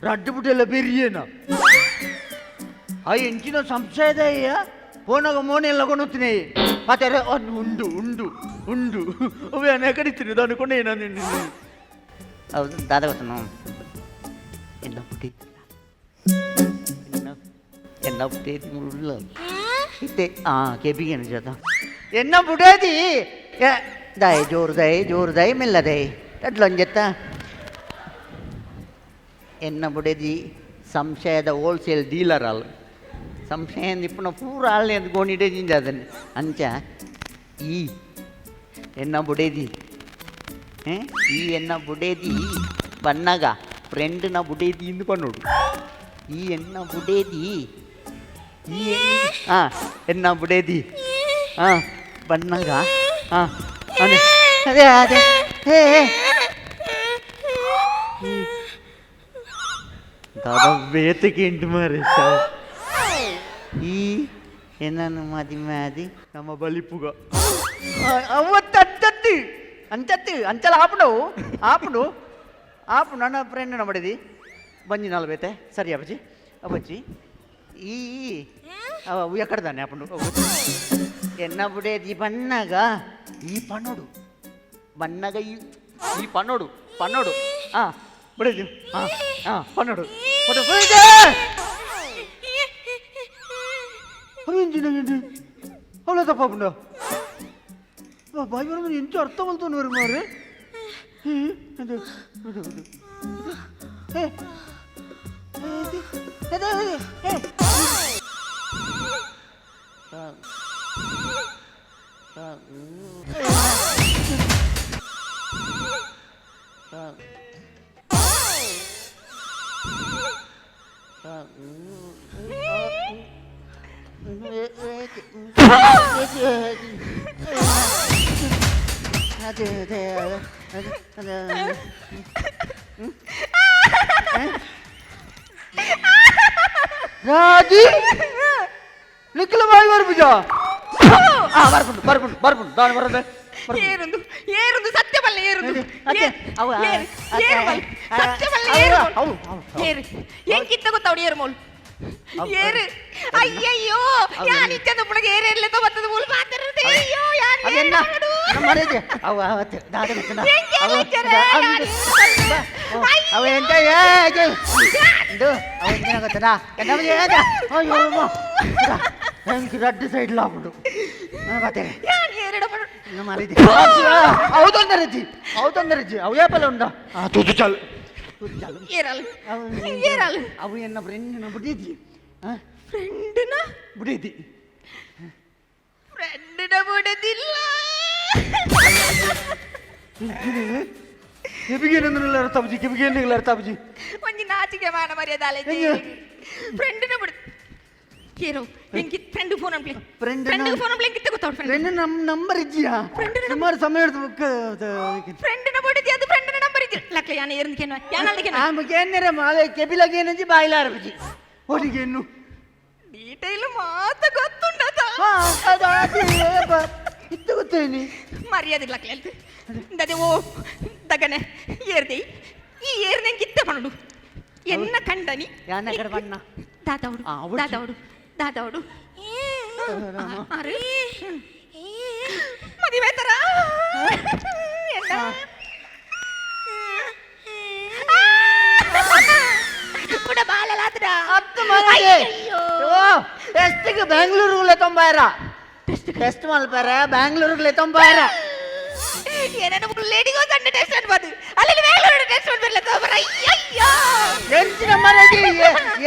ರಡ್ಡು ಬಿಟ್ಟೆಲ್ಲ ಬೆರಿಯೇನ. ಅಯ್ಯ ಎಂಚಿನ ಸಂಶಯದ ಅಯ್ಯ ಪೋನಾಗ ಮೋನೆ ಎಲ್ಲ ಕೊನೊತ್ತಿನಿ ಪಾತೆರ ಉಂಡು ಉಂಡು ಉಂಡು ಅವೆ ಅನ್ನ ಕಡಿತೀನಿ ಅನ್ಕೊಂಡೆ ನಾನು. ಹೌದು ದಾದ ಗೊತ್ತ ಎನ್ನ ಪುಟಿ ಎನ್ನ ಪುಟಿ ಉಳ್ಳ ಇತ್ತೆ ಆ ಕೆಬಿಗೇನು ಜೊತ ಎನ್ನ ಬುಡೇದಿ ದಾಯ್ ಜೋರು ದೈ ಜೋರು ದೈ ಮೆಲ್ಲದೈ ಅಡ್ಲೊಂಜೆತ್ತ ಎನ್ನ ಬುಡೇದಿ ಸಂಶಯದ ಹೋಲ್ಸೇಲ್ ಡೀಲರ್ ಅಲ್ಲ. ಸಂಶಯ ಇಪ್ಪನ ಪೂರ ಆಳ್ನೆ ಅದು ಗೋಣಿಡೆ ಜಿಂಜ ಅದನ್ನು ಅಂಚ ಈ ಎನ್ನ ಬುಡೇದಿ ಈ ಎನ್ನ ಬುಡೇದಿ ಬನ್ನಗ ಫ್ರೆಂಡ್ನ ಬುಡೇದಿ ಇಂದು ಪನ್ನೋಡು. ಈ ಎನ್ನ ಬುಡೇದಿ ಈ ಹಾಂ ಎನ್ನ ಬುಡೇದಿ ಹಾಂ ಬನ್ನಗ ಹಾಂ ಅದೇ ಅದೇ ಅದೇ ಹೇ ದಾದಾ ಬೇತಕ್ಕೆ ಇಂಟು ಮಾರೆ. ಈ ಏನನ್ನು ಮದಿಮೆ ಆದಿ ನಮ್ಮ ಬಲಿಪುಗ ಅವತ್ತು ಅಂಚತ್ತಿ ಅಂಚತ್ತಿ ಅಂಚಲ ಆಪುಂಡು ಆಪುಂಡು ಆಪುಂಡು. ನನ್ನ ಫ್ರೆಂಡ್ ನಮ್ಮಡಿದಿ ಬಂಜಿ ನಲ್ಬೇತೆ. ಸರಿ ಅಪ್ಪಜಿ ಅಪ್ಪಜ್ಜಿ ಈ ಅವ ಎಕ್ಕಡ್ದಾನೆ ಆಪುಂಡು. ಎನ್ನ ಬುಡೇದಿ ಬಣ್ಣಗ ಈ ಪನ್ನೋಡು ಬಣ್ಣಗ ಈ ಈ ಪನ್ನೋಡು ಪನ್ನೋಡು ಹಾಂ ಬುಡೇದಿ ಹಾಂ ಹಾಂ ಪನ್ನೋಡು ಅವಳ ತಪ್ಪಾಪುಂಡ ಬಾಯ್ ಬರೋದು ಎಂಚ ಅರ್ಥ ಮಲ್ತೊಂದು ಮಾರ್ರೆ. ರಾಜಿ ನಿಖಿಲ ಬಾಯಿ ಬರ್ಪುಜ ಆ ಬರ್ಪುಂಡು ಬರ್ಪುಂಡು ಬರ್ಪುಂಡು ದಾನಿ ಬರದೆ. ಏರುಂದು ಏರುಂದು ಸತ್ಯ ಬಲ್ಲೆ ಏರುಂದು. ಅತ್ತೆ, ಅವ, ಏರು ಅತ್ತೆ, ಏರು ಬಲ್ಲೆ ಸತ್ಯ ಬಲ್ಲೆ ಅವ, ಏರು ಅವು, ಅವು, ಅವು. ಏರು ಎಂಕಿತ್ತ ಗೊತ್ತಾವಡು ಏರು ಮೋಲ್ ಏರು. ಅಯ್ಯಯ್ಯೋ ಯಾನ್ ಇಚ್ಚದ ಪುಳಗೆ ಏರು ಏರ್ಲೆ ಬತ್ತದ ಮೂಲ ಮಾತಾಡುತ್ತೆ. ಅಯ್ಯೋ ಯಾನ್ ಏರು ಅದೆನ್ನ ಮಾಡು? ನಮ್ಮ ಮನೆಗೆ ಅವ ಅವತ್ತು ದಾದ ಗೊತ್ತನ ಎಂಕೆ ಅವ ಇಚ್ಚರ? ಅವ ಅವ ಎಂತ ಏ ಇದು ಅವ ಎಂತ ಗೊತ್ತನ ನಮ್ಮ ಏದ ಅಯ್ಯೋ ಅಮ್ಮ ಹೆಂಗೆ ರಡ್ಡು ಸೈಡ್ ಲಾಪುಂಡು ಮತ್ತೆ ಯಾನ್ ಏರೆಡ ಪಡು ನಮ್ಮ ಮನೆಗೆ ಅವು ತೊಂದರೆ ಜಿ ಅವು ತೊಂದರೆ ಜಿ ಅವು ಏಪಲ ಉಂಡ ಆ ತೂತು ಚಾಲು ತೂತು ಚಾಲು. ಏರಲ್ ಅವು ಏರಲ್ ಅವು ಎನ್ನ ಫ್ರೆಂಡ್ ಬುಡೀತಿ. ಫ್ರೆಂಡ್ನ ಬುಡೀತಿ ಫ್ರೆಂಡ್ನ ಬಿಡದಿಲ್ಲ. ಕೆಬಿಗೇನಂದ್ರೆ ಅರ್ಥ ಬುಜಿ ಕೆಬಿಗೇನಿಲ್ಲ ಅರ್ಥ ಬುಜಿ. ಒಂಜಿ ನಾಚಿಕೆ ಮಾನ ಮರ್ಯಾದಾಲೆ. ಹೆಂಗೆ? ಫ್ರೆಂಡ್ನ ಬಿಡು ಏರು ಎಂಕಿ ಫ್ರೆಂಡ್ ಫೋನ್ ಅನ್ಪ್ಲೆ. Friend friend ನ- ಫೋನ್ ಅನ್ಪ್ಲೆ ಎಂಕಿತ್ತ ಗೊತ್ತಾವಡು ಫ್ರೆಂಡ್ ಫ್ರೆಂಡ್ ನಮ್ಮ ನಂಬರ್ ಇಜ್ಜಿಯಾ? Friend ನ ಸುಮಾರು ಸಮಯ ಫ್ರೆಂಡ್ನ ಬಿಡದಿ ಅದು ಫ್ರೆಂಡ್ನ ನಂಬರ್ ಇಜ್ಜಿ ಲಕ್ಲೆ ಯಾನ ಏರಂದು ಕೆನ ಯಾನ ಅಲ್ದ ಕೆನ. ಆమె ಮಾಲೆ ಕೆಬಿಲಗೇನಂಜಿ ಬಾಯಿಲ ಆರಬಿಜಿ ಒಡಿಗೆನ್ನು ಡೀಟೇಲ್ ಮಾತ ಗೊತ್ತುಂಡದ. ಅದು ಅದು ಇತ್ತು ಗೊತ್ತೇನಿ. ಮರ್ಯಾದೆ ಲಕ್ಲೆ ಅಲ್ತು ದದೆ ಓ ದಗನೆ ಏರ್ದೆ ಈ ಏರ್ನೆ ಕಿತ್ತ ಪಣಡು ಎನ್ನ ಕಂಡನಿ. ಯಾನ ಕಡೆ ಬಣ್ಣ? ದಾದವಡು. ಆ, ಅವಳು ದಾದವಡು ದಾದವಡು ಅರೆ ಮದುವೆ ತರ ಎನ್ನ ಕೂಡ ಬಾಲಲಾದ್ರ. ಹತ್ತು ಮನೆಗೆ ಓ ಟೆಸ್ಟ್ಗೆ ಬೆಂಗಳೂರುಗಳೇ ತೊಂಬಾರ ಟೆಸ್ಟ್ ಮಲ್ಪಾರ ಬೆಂಗಳೂರುಗಳೇ ತೊಂಬಾರ. ಏನೇನು ಲೇಡಿಗೋ ಸಣ್ಣ ಟೆಸ್ಟ್ ಅನ್ಬೋದು ಅಲ್ಲಿ ಬೆಂಗಳೂರು ಟೆಸ್ಟ್ ಮಾಡ್ಬರ್ಲ ತೋಬರ. ಅಯ್ಯಯ್ಯೋ ಎಂಚಿನ ಮನೆಗೆ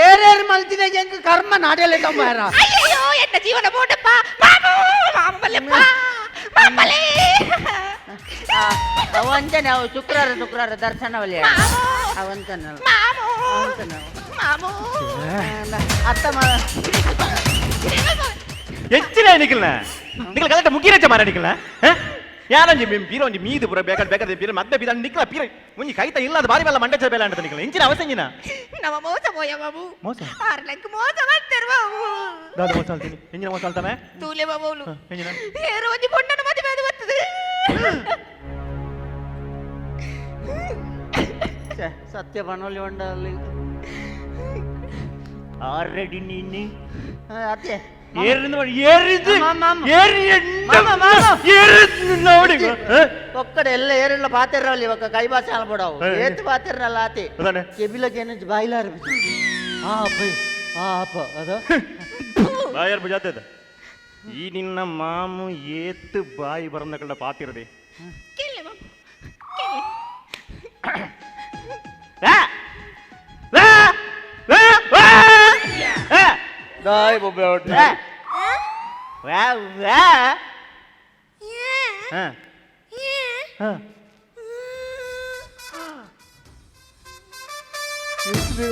ಏರೇರು ಮಲ್ತಿನ ಎಂಕ್ ಕರ್ಮ ನಾಡೆಲೆ ತೊಂಬಾರ. ಅಯ್ಯಯ್ಯೋ ಎನ್ನ ಜೀವನ ಬೋಟಪ್ಪ ಮಾಮು ಮಾಮ ಬಲ್ಲೆಪ್ಪ ಮಾಮಲೇ. ಅವಂತನೆ ಅವು ಶುಕ್ರವಾರ ಶುಕ್ರವಾರ ದರ್ಶನ ವಲಯ ಮಾಮು ಅವಂತನ ಮಾಮು ಅವಂತನ ಮಾಮು ಅತ್ತ ಎಂಚಿನ ನಿಖಿಲ್ನ ನಿಖಿಲ್ ಗಲಾಟೆ ಮುಗಿರಚ ಮಾರ ನಿಖಿಲ್ನ ಯಾರಂಜಿ ಪೀರ ಒಂಜಿ ಮೀದು ಪೂರ ಬೇಕಾದ ಬೇಕಾದ ಪೀರ ಮದ್ದೆ ಬೀದ ನಿಕ್ಲ ಪೀರ ಒಂಜಿ ಕೈತ ಇಲ್ಲ ಅದು ಬಾರಿ ಬಲ್ಲ ಮಂಡೆ ಬೇಲೆ ಅಂತ ನಿಖಿಲ್ ಎಂಚಿನ ಅವಸ್ಥೆ ಎಂಜಿನ. ನಮ್ಮ ಮೋಸ ಪೋಯ ಬಾಬು. ಮೋಸ? ಆರ್ಲಂಕ್ ಮೋಸ ಮಾಡ್ತಾರೆ ಬಾಬು. ದಾದ ಮೋಸ ಅಲ್ತೀನಿ ಎಂಜಿನ ಮೋಸ ಅಲ್ತಾನೆ? ತೂಲೆ ಬಾಬುಲು. ಎಂಜಿನ? ಏರು ಒಂಜಿ ಪೊಣ್ಣನ ಮದುವೆ ಅದು ಬರ್ತದೆ. ಸತ್ಯ ಪನೋಲಿ ಒಂಡಲ್ಲಿ. ಆಲ್ರೆಡಿ ನೀನು ಅತ್ತೆ ಏರಿಂದ ಏರಿದ್ದು ನೋಡಿ ಒಕ್ಕಡೆ ಎಲ್ಲ ಏರೆಲ್ಲ ಪಾತೆರಲ್ಲ ಇವಾಗ ಕೈ ಭಾಷೆ ಅಲ್ಬಿಡವು ಏತ್ ಪಾತೆರಲ್ಲ ಆತಿ ಕೆಬಿಲಕ್ಕೆ ಏನು ಬಾಯಿಲಾರ ಆ ಅಪ್ಪ ಆ ಅಪ್ಪ ಅದು ಬಾಯಾರ್ ಬಜಾತದ ಈ ನಿನ್ನ ಮಾಮು ಏತ್ತು ಬಾಯಿ ಬರಂದ ಕಡೆ ಪಾತಿರದೆ ಕೇಳಿ ಮಾಮ ಕೇಳಿ. ದಾಯ್ ಬೊಬ್ಬೆ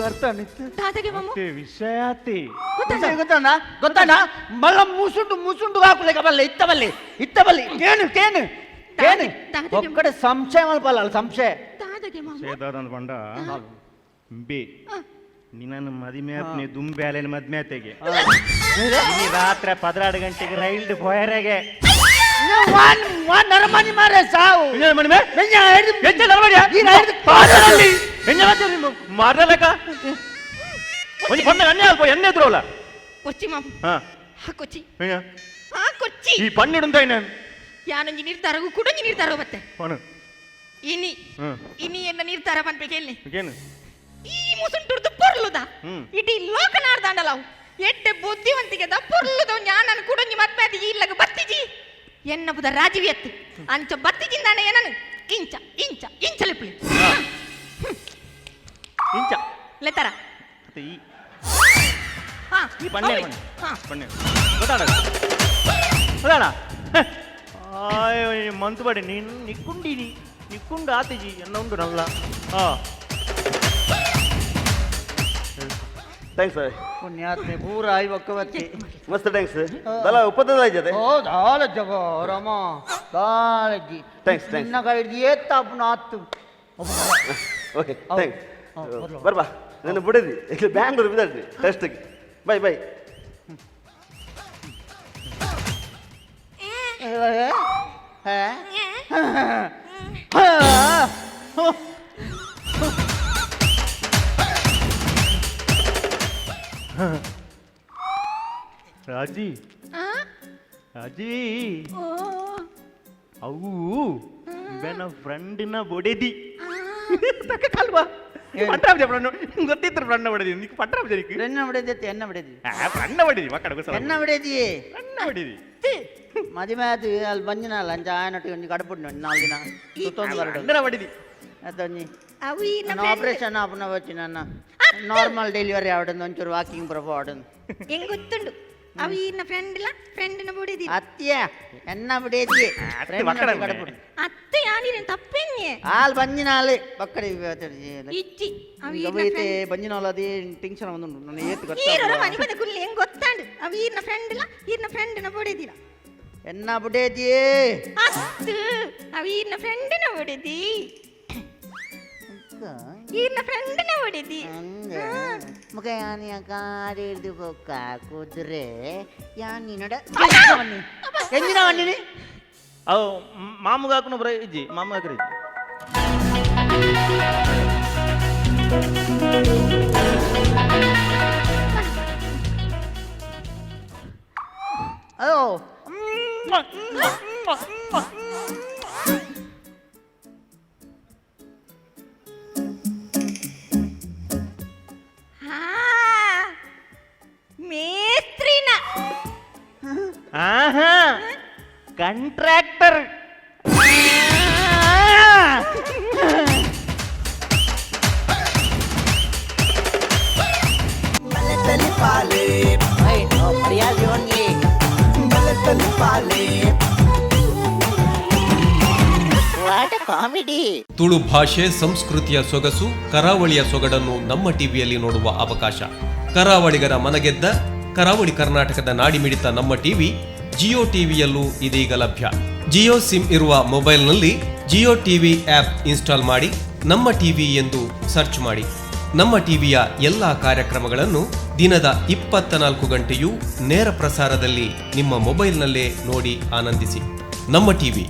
ಅರ್ಥ ನಿತ್ತು ದಾದಾಗೆ ಮಾಮ ವಿಷಯ ಆತಿ. ಗೊತ್ತಣ್ಣ ಗೊತ್ತಣ್ಣ ಮಲ್ಲ ಮುಸುಂಡು ಮುಸುಂಡು ಹಾಕುಲೇಕ ಬಲ್ಲೆ ಇತ್ತ ಬಲ್ಲೆ ಇತ್ತ ಬಲ್ಲೆ ಕೇನು ಕೇನು ಕೇನು ಒಕ್ಕಡೆ ಸಂಶಯ ಮಲ್ಪಲ್ಲ ಅಲ್ಲ ಸಂಶಯ. ದಾದಾಗೆ ಮಾಮ ಸೇದಾದಂದ ಬಂಡ ಬಿ ನಿನ್ನನ್ನು ಮದಿಮೆ ಆಪ್ನೆ ದುಂಬ್ಯಾಲೆನ ಮದ್ಮೆ ಆತೆಗೆ ಇನಿ ರಾತ್ರಿ 12 ಗಂಟೆಗೆ ರೈಲ್ ಪೋಯರೆಗೆ ನರಮನಿ ಮಾರೆ ಸಾವು. ಮಾರಲಕ ಒಂದು ಬಂದ ಅನ್ಯ ಅಲ್ಪ ಎಣ್ಣೆ ಎದುರೋಲ್ಲ. ಕೊಚ್ಚಿ ಮಾಮ. ಹಾ. ಹಾ ಕೊಚ್ಚಿ ಹಾ ಕೊಚ್ಚಿ. ಈ ಪನ್ನಿಡುಂತ ಯಾನೊಂಜಿ ನಿರ್ಧಾರಗು ಕುಡೊಂಜಿ ನಿರ್ಧಾರ ಬತ್ತೆ. ಪಣ್ಣು. ಇನಿ ಇನಿ ಎನ್ನ ನಿರ್ಧಾರ ಪನ್ಪೆ ಕೇಳಿ. ಏನು? ಈ ಮುಸುಂಟುರ್ದು ಪೊರ್ಲುದ ಇಡೀ ಲೋಕನಾಡ್ದಾಂಡಲಾವು ಎಡ್ಡೆ ಬುದ್ಧಿವಂತಿಗೆ the ಪೊರ್ಲುದ ಜ್ಞಾನನ ಕುಡೊಂಜಿ ಮದ್ಮೆ ಅದು ಇಲ್ಲಗ ಬತ್ತಿಜಿ ಎನ್ನ ಬುದ ರಾಜೀವಿ ಎತ್ತು ಅಂಚ ಬತ್ತಿಜಿಂದಾನೆ ಏನನು ಇಂಚ ಇಂಚ ಇಂಚಲಿಪ್ಲಿ ಇಂಚ ಲೆತ್ತರ. ಮತ್ತೆ ಈ ಹಾ ಈ ಪಣ್ಣೆ ಅವಿ. ಪಣ್ಣೆ. ಹಾ. ಪಣ್ಣೆ ಗೊತ್ತಾಡ ಗೊತ್ತಾಡ ಆಯ್ ಮಂತು ಬಡಿ ನೀನು ನಿಕ್ಕುಂಡಿನಿ ನಿಕ್ಕುಂಡು ಆತಿಜಿ ಎನ್ನ ಉಂಡು ನಲ್ಲ. ಹಾ. Thanks sir. ಪುಣ್ಯಾತ್ಮೆ ಪೂರ ಆಯ್ ಒಕ್ಕವತ್ತಿ. ಮಸ್ತ್ thanks ದಲ ಉಪದ ಆಯ್ತದೆ. ಓ ದಾಲ ಜಗ ರಮ ದಾಲಜಿ. Thanks, thanks. ನಿನ್ನ ಕೈ ಹಿಡ್ದು ಏತ್ತಾಪುನ ಆತ್ತು. ಓಕೆ thanks ಬರ್ಬಾ ನನ್ನ ಬಿಡದಿ ಇಲ್ಲಿ ಬ್ಯಾಂಗ್ಳೂರ್ ಬಿದ್ದಾಡ್ರಿ ಟೆಸ್ಟ್ಗೆ. Bye bye. ರಾಜಿ. ಆ? ರಾಜಿ. ಓ. ಅವು ಬೆನ ಫ್ರೆಂಡಿನ ಬೊಡೆದಿ ತಕ್ಕ ಕಲ್ವಾ ಪಟ್ರಾಬ್ಜ ಫ್ರೆಂಡ್ ಗೊತ್ತಿತ್ತು ಫ್ರೆಂಡ್ ಬಡದಿ ನಿಕ್ ಪಟ್ರಾಬ್ಜ ನಿಕ್. ಎನ್ನ ಬಿಡದಿ ಎನ್ನ ಬಿಡದಿ? ಆ ಫ್ರೆಂಡ್ ಬಡದಿ ಮಕ್ಕಳ ಎನ್ನ ಬಿಡದಿ? ಫ್ರೆಂಡ್ ಬಡದಿ. ಮದಿಮೆ ಆತು ಅಲ್ಲಿ ಬಂದಿನಲ್ಲ ಅಂಚ ಆಯನೊಟ್ಟಿಗೆ ಒಂಜಿ ಕಡಪುಡ್ನು ಒಂಜಿ 4 ದಿನ ಸುತ್ತೊಂದು ಬರಡು. ಫ್ರೆಂಡ್ನ ಬಡದಿ. ಅದೊಂಜಿ ಅವು ಈ ನಮ್ಮ ಆಪರೇಷನ್ ಆಪುನ ಬಚ್ಚಿ ನನ್ನ ನಾರ್ಮಲ್ ಡೆಲಿವರಿ ಆವಡೊಂದು ಒಂಚೂರು ವಾಕಿಂಗ್ ಪ್ರಭು ಆವಡೊಂದು. ಹೆಂಗ್ ಗೊತ್ತುಂಡು ಅವು ಈ ಫ್ರೆಂಡ್ ಇಲ್ಲ ಫ್ರೆಂಡ್ನ ಬುಡಿದಿ. ಅತ್ತಿಯ ಎನ್ನ ಬಿಡದಿ? ಅತ್ತೆ ಮಕ್ಕಳ ಕಡಪುಡ್ನು. ಅತ್ತೆ ಯಾನಿರೇನು ತಪ್ಪೆನ್ಯೆ. ಆಲ್ ಬಂಜಿನಾಲ್ ಪಕ್ಕಡಿ. ಇಜ್ಜಿ ಅವು ಈ ಗವೈತೆ ಬಂಜಿನಾಲ್ ಅದೇ ಟೆನ್ಷನ್ ಒಂದು ನನ್ನ ಏತು ಈರೊರ ಗೊತ್ತ ಮನಿ ಬದ ಗುಲ್ಲಿ ಹೆಂಗ್ ಗೊತ್ತಾಂಡು ಅವು ಈರ್ನ ಫ್ರೆಂಡ್ ಇಲ್ಲ ಈರ್ನ ಫ್ರೆಂಡ್ನ ಬುಡಿದಿಲ್ಲ. ಎನ್ನ ಬಿಡೇದಿಯೇ? ಅತ್ತು ಅವು ಈರ್ನ ಫ್ರೆಂಡ್ನ ಬುಡಿದಿ ಈರ್ನ ಫ್ರೆಂಡ್ನ ಬುಡಿದಿ. ಮುಖ ಯಾನಿಯ ಕಾರ್ ಹಿಡ್ದು ಬೊಕ್ಕ ಕುದುರೆ ಯಾನಿ ನಡ ಎಂಜಿನ ಬನ್ನಿ. ಅವು ಮಾಮುಗಾಕುನು ಬರ ಇಜ್ಜಿ ಮಾಮುಗಾಕ್ರಿ. ಓ ಹಾ ಮೇಸ್ತ್ರಿನ. ಆಹಾ ಕಂಟ್ರಾಕ್ಟರ್. ತುಳು ಭಾಷೆ ಸಂಸ್ಕೃತಿಯ ಸೊಗಸು ಕರಾವಳಿಯ ಸೊಗಡನ್ನು ನಮ್ಮ ಟಿವಿಯಲ್ಲಿ ನೋಡುವ ಅವಕಾಶ. ಕರಾವಳಿಗರ ಮನಗೆದ್ದ ಕರಾವಳಿ ಕರ್ನಾಟಕದ ನಾಡಿಮಿಡಿತ ನಮ್ಮ ಟಿವಿ ಜಿಯೋ ಟಿವಿಯಲ್ಲೂ ಇದೀಗ ಲಭ್ಯ. ಜಿಯೋ ಸಿಮ್ ಇರುವ ಮೊಬೈಲ್ನಲ್ಲಿ ಜಿಯೋ ಟಿವಿ ಆ್ಯಪ್ ಇನ್ಸ್ಟಾಲ್ ಮಾಡಿ ನಮ್ಮ ಟಿವಿ ಎಂದು ಸರ್ಚ್ ಮಾಡಿ. ನಮ್ಮ ಟಿವಿಯ ಎಲ್ಲ ಕಾರ್ಯಕ್ರಮಗಳನ್ನು ದಿನದ 24 ಗಂಟೆಯೂ ನೇರ ಪ್ರಸಾರದಲ್ಲಿ ನಿಮ್ಮ ಮೊಬೈಲ್ನಲ್ಲೇ ನೋಡಿ ಆನಂದಿಸಿ. ನಮ್ಮ ಟಿವಿ,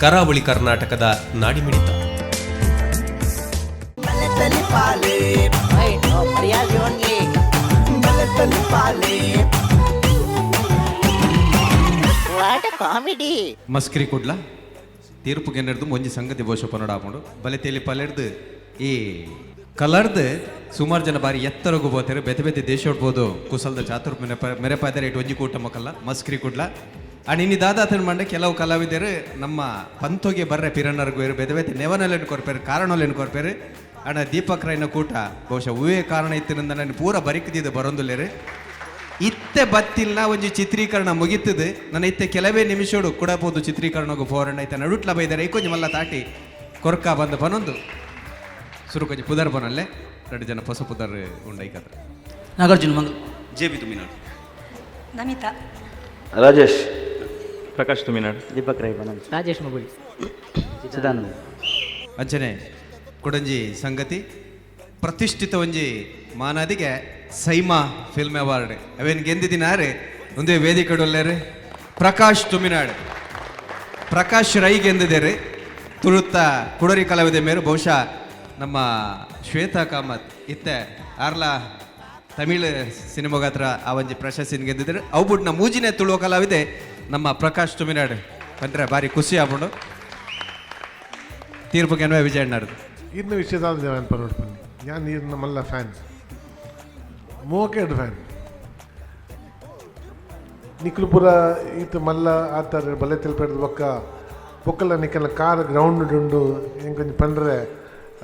ಕರಾವಳಿ ಕರ್ನಾಟಕದ ನಾಡಿಮಿಡಿತ. ತೆಲಿಪಾಲೆ. ಮಸ್ಕ್ರಿ ಕುಡ್ಲ ತೀರ್ಪು ಗೆನ್ನೆರ್ದು ಒಂಜಿ ಸಂಗತಿ ಬಹುಶಃ ಪನ್ನಡ ಆಪುಂಡು. ಬಲೆ ತೇಲಿ ಪಲೆರ್ದು ಈ ಕಲರ್ದು ಸುಮಾರು ಜನ ಬಾರಿ ಎತ್ತರಗು ಬೋತಾರೆ, ಬೇತೆ ಬೇತೆ ದೇಶ ಹೊಡ್ಬೋದು. ಕುಸಲ್ದ ಚಾತುರ್ ಮೆರೆಪಾದರೆ ಇಟ್ಟು ಒಂಜಿ ಕೂಟ ಮಕ್ಕಲ್ಲ ಮಸ್ಕ್ರಿ ಕುಡ್ಲ. ಅಂಡ್ ಇನ್ನು ದಾದಾತನ ಮಂಡೆ ಕೆಲವು ಕಲಾವಿದರು ನಮ್ಮ ಪಂಥೋಗೆ ಬರ್ರೆ ಪಿರನ್ನರ್ಗು ಬೇತೆ ಬೇತೆ ನೆವನಲ್ಲೇನು ಕೊರ್ಪೇರು, ಕಾರಣಲೇನು ಕೊರ್ಪೇರು. ಅಣ್ಣ ದೀಪಕ್ ರೈನ ಕೂಟ ಬಹುಶಃ ಹೂವೇ ಕಾರಣ ಇತ್ತಿನಿಂದ ನಾನು ಪೂರ ಬರಿಕದಿದ್ದು ಬರೊಂದುಲ್ಲೇರು. ಇತ್ತೆ ಬತ್ತಿಲ್ಲ, ಒಂಜಿ ಚಿತ್ರೀಕರಣ ಮುಗಿತದೆ. ನನ್ನ ಇತ್ತೆ ಕೆಲವೇ ನಿಮಿಷೋಡು ಕುಡಬೋದು ಚಿತ್ರೀಕರಣಗೂ ಫೋರಣ್ಣ ಐತೆ ನಡುಟ್ಲ ಬೈದಾರೆ. ಕೊಂಚ ಮಲ್ಲ ತಾಟಿ ಕೊರ್ಕ ಬಂದ ಪನೊಂದು ಸುರು ಕೊಂಚ ಪುದರ್ ಬನಲ್ಲೇ ಎರಡು ಜನ ಹೊಸ ಪುದರ್ ಉಂಡೈಕತ್ರ. ನಾಗಾರ್ಜುನ ಮಂಗಲ್. J B Tuminad. ನಮಿತಾ. ರಾಜೇಶ್. ಪ್ರಕಾಶ್ ತುಮಿನಾಡ್. ದೀಪಕ್ ರೈ ಬನಂಜ್. ರಾಜೇಶ್ ಮಗುಳಿ. ಚಿದಾನಂದ. ಅಂಚನೆ ಕೊಡಂಜಿ ಸಂಗತಿ, ಪ್ರತಿಷ್ಠಿತ ಒಂಜಿ ಮಾನಾದಿಗೆ ಸೈಮಾ ಫಿಲ್ಮ್ ಅವಾರ್ಡ್ ಅವೇನು ಗೆಂದಿದಿನಾರೆ ಒಂದೇ ವೇದಿಕೆ ಡೊಲ್ಲೇರು ಪ್ರಕಾಶ್ ತುಮಿನಾಡ್, ಪ್ರಕಾಶ್ ರೈ ಗೆಂದಿದ್ದೇರೆ. ತುಳುತ್ತ ಕುಡರಿ ಕಲಾವಿದ ಮೇರು ಬಹುಶಃ ನಮ್ಮ ಶ್ವೇತಾ ಕಾಮತ್ ಇತ್ತೆ ಆರ್ಲ ತಮಿಳ್ ಸಿನಿಮಾಗಾತ್ರ ಆ ಒಂಜಿ ಪ್ರಶಸ್ತಿನ ಗೆದ್ದಿದ್ದಾರೆ. ಅವು ಬುಡ್ನ ಮೂಜಿನೇ ತುಳುವ ಕಲಾವಿದೆ ನಮ್ಮ ಪ್ರಕಾಶ್ ತುಮಿನಾಡ್ ಅಂದ್ರೆ ಭಾರಿ ಖುಷಿ ಆಗ್ಬಿಡು. ತೀರ್ಪು ಕೆನ್ವೆ ವಿಜಯಣ್ಣರದು. ಇನ್ನು ವಿಷಯದಾದ ಪರೋಡ್ ಬನ್ನಿ. ಯಾನ್ ಈರ್ನ ಮಲ್ಲ ಫ್ಯಾನ್, ಮೋಕೆಡ್ ಫ್ಯಾನ್. ನಿಕ್ಲು ಪೂರ ಈತ ಮಲ್ಲ ಆತಾರೆ ಬಲೆ ತೆಲ್ಪೆಡ್ದು ಬೊಕ್ಕ ಬೊಕ್ಕಲ ನಿಕ್ಕೆಲ್ಲ ಕಾರ್ ಗ್ರೌಂಡ್ ಉಂಡು. ಎಂಕೊಂಜಿ ಪಂಡ್ರೆ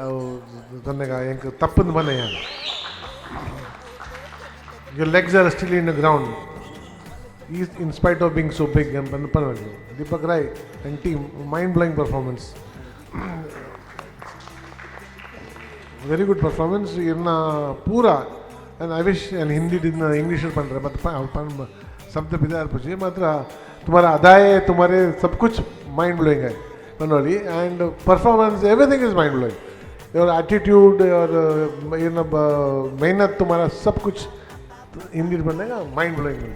ಅವು ತನ್ನಗ ಎಂಕ್ ತಪ್ಪಂದು ಮನೆ. ಯಾನ್ your legs are still in the ground in spite of being so big. And Deepak Rai and team, mind blowing performance, very good performance ಇರ್ನ ಪೂರ. And I wish and Hindi English ಪಂಡ್ರೆ ಮತ್ತು शब्द बिदार पूछिए मात्र तुम्हारा अदाए, तुम्हारे सब कुछ माइंड ब्लोइंग है Manoli. And performance, everything is mind blowing. Your attitude, your ये मेहनत, तुम्हारा सब कुछ ಹಿಂದಿ ಬಂದಾಗ ಮೈಂಡ್ ಬ್ಲೋಯಿಂಗ್.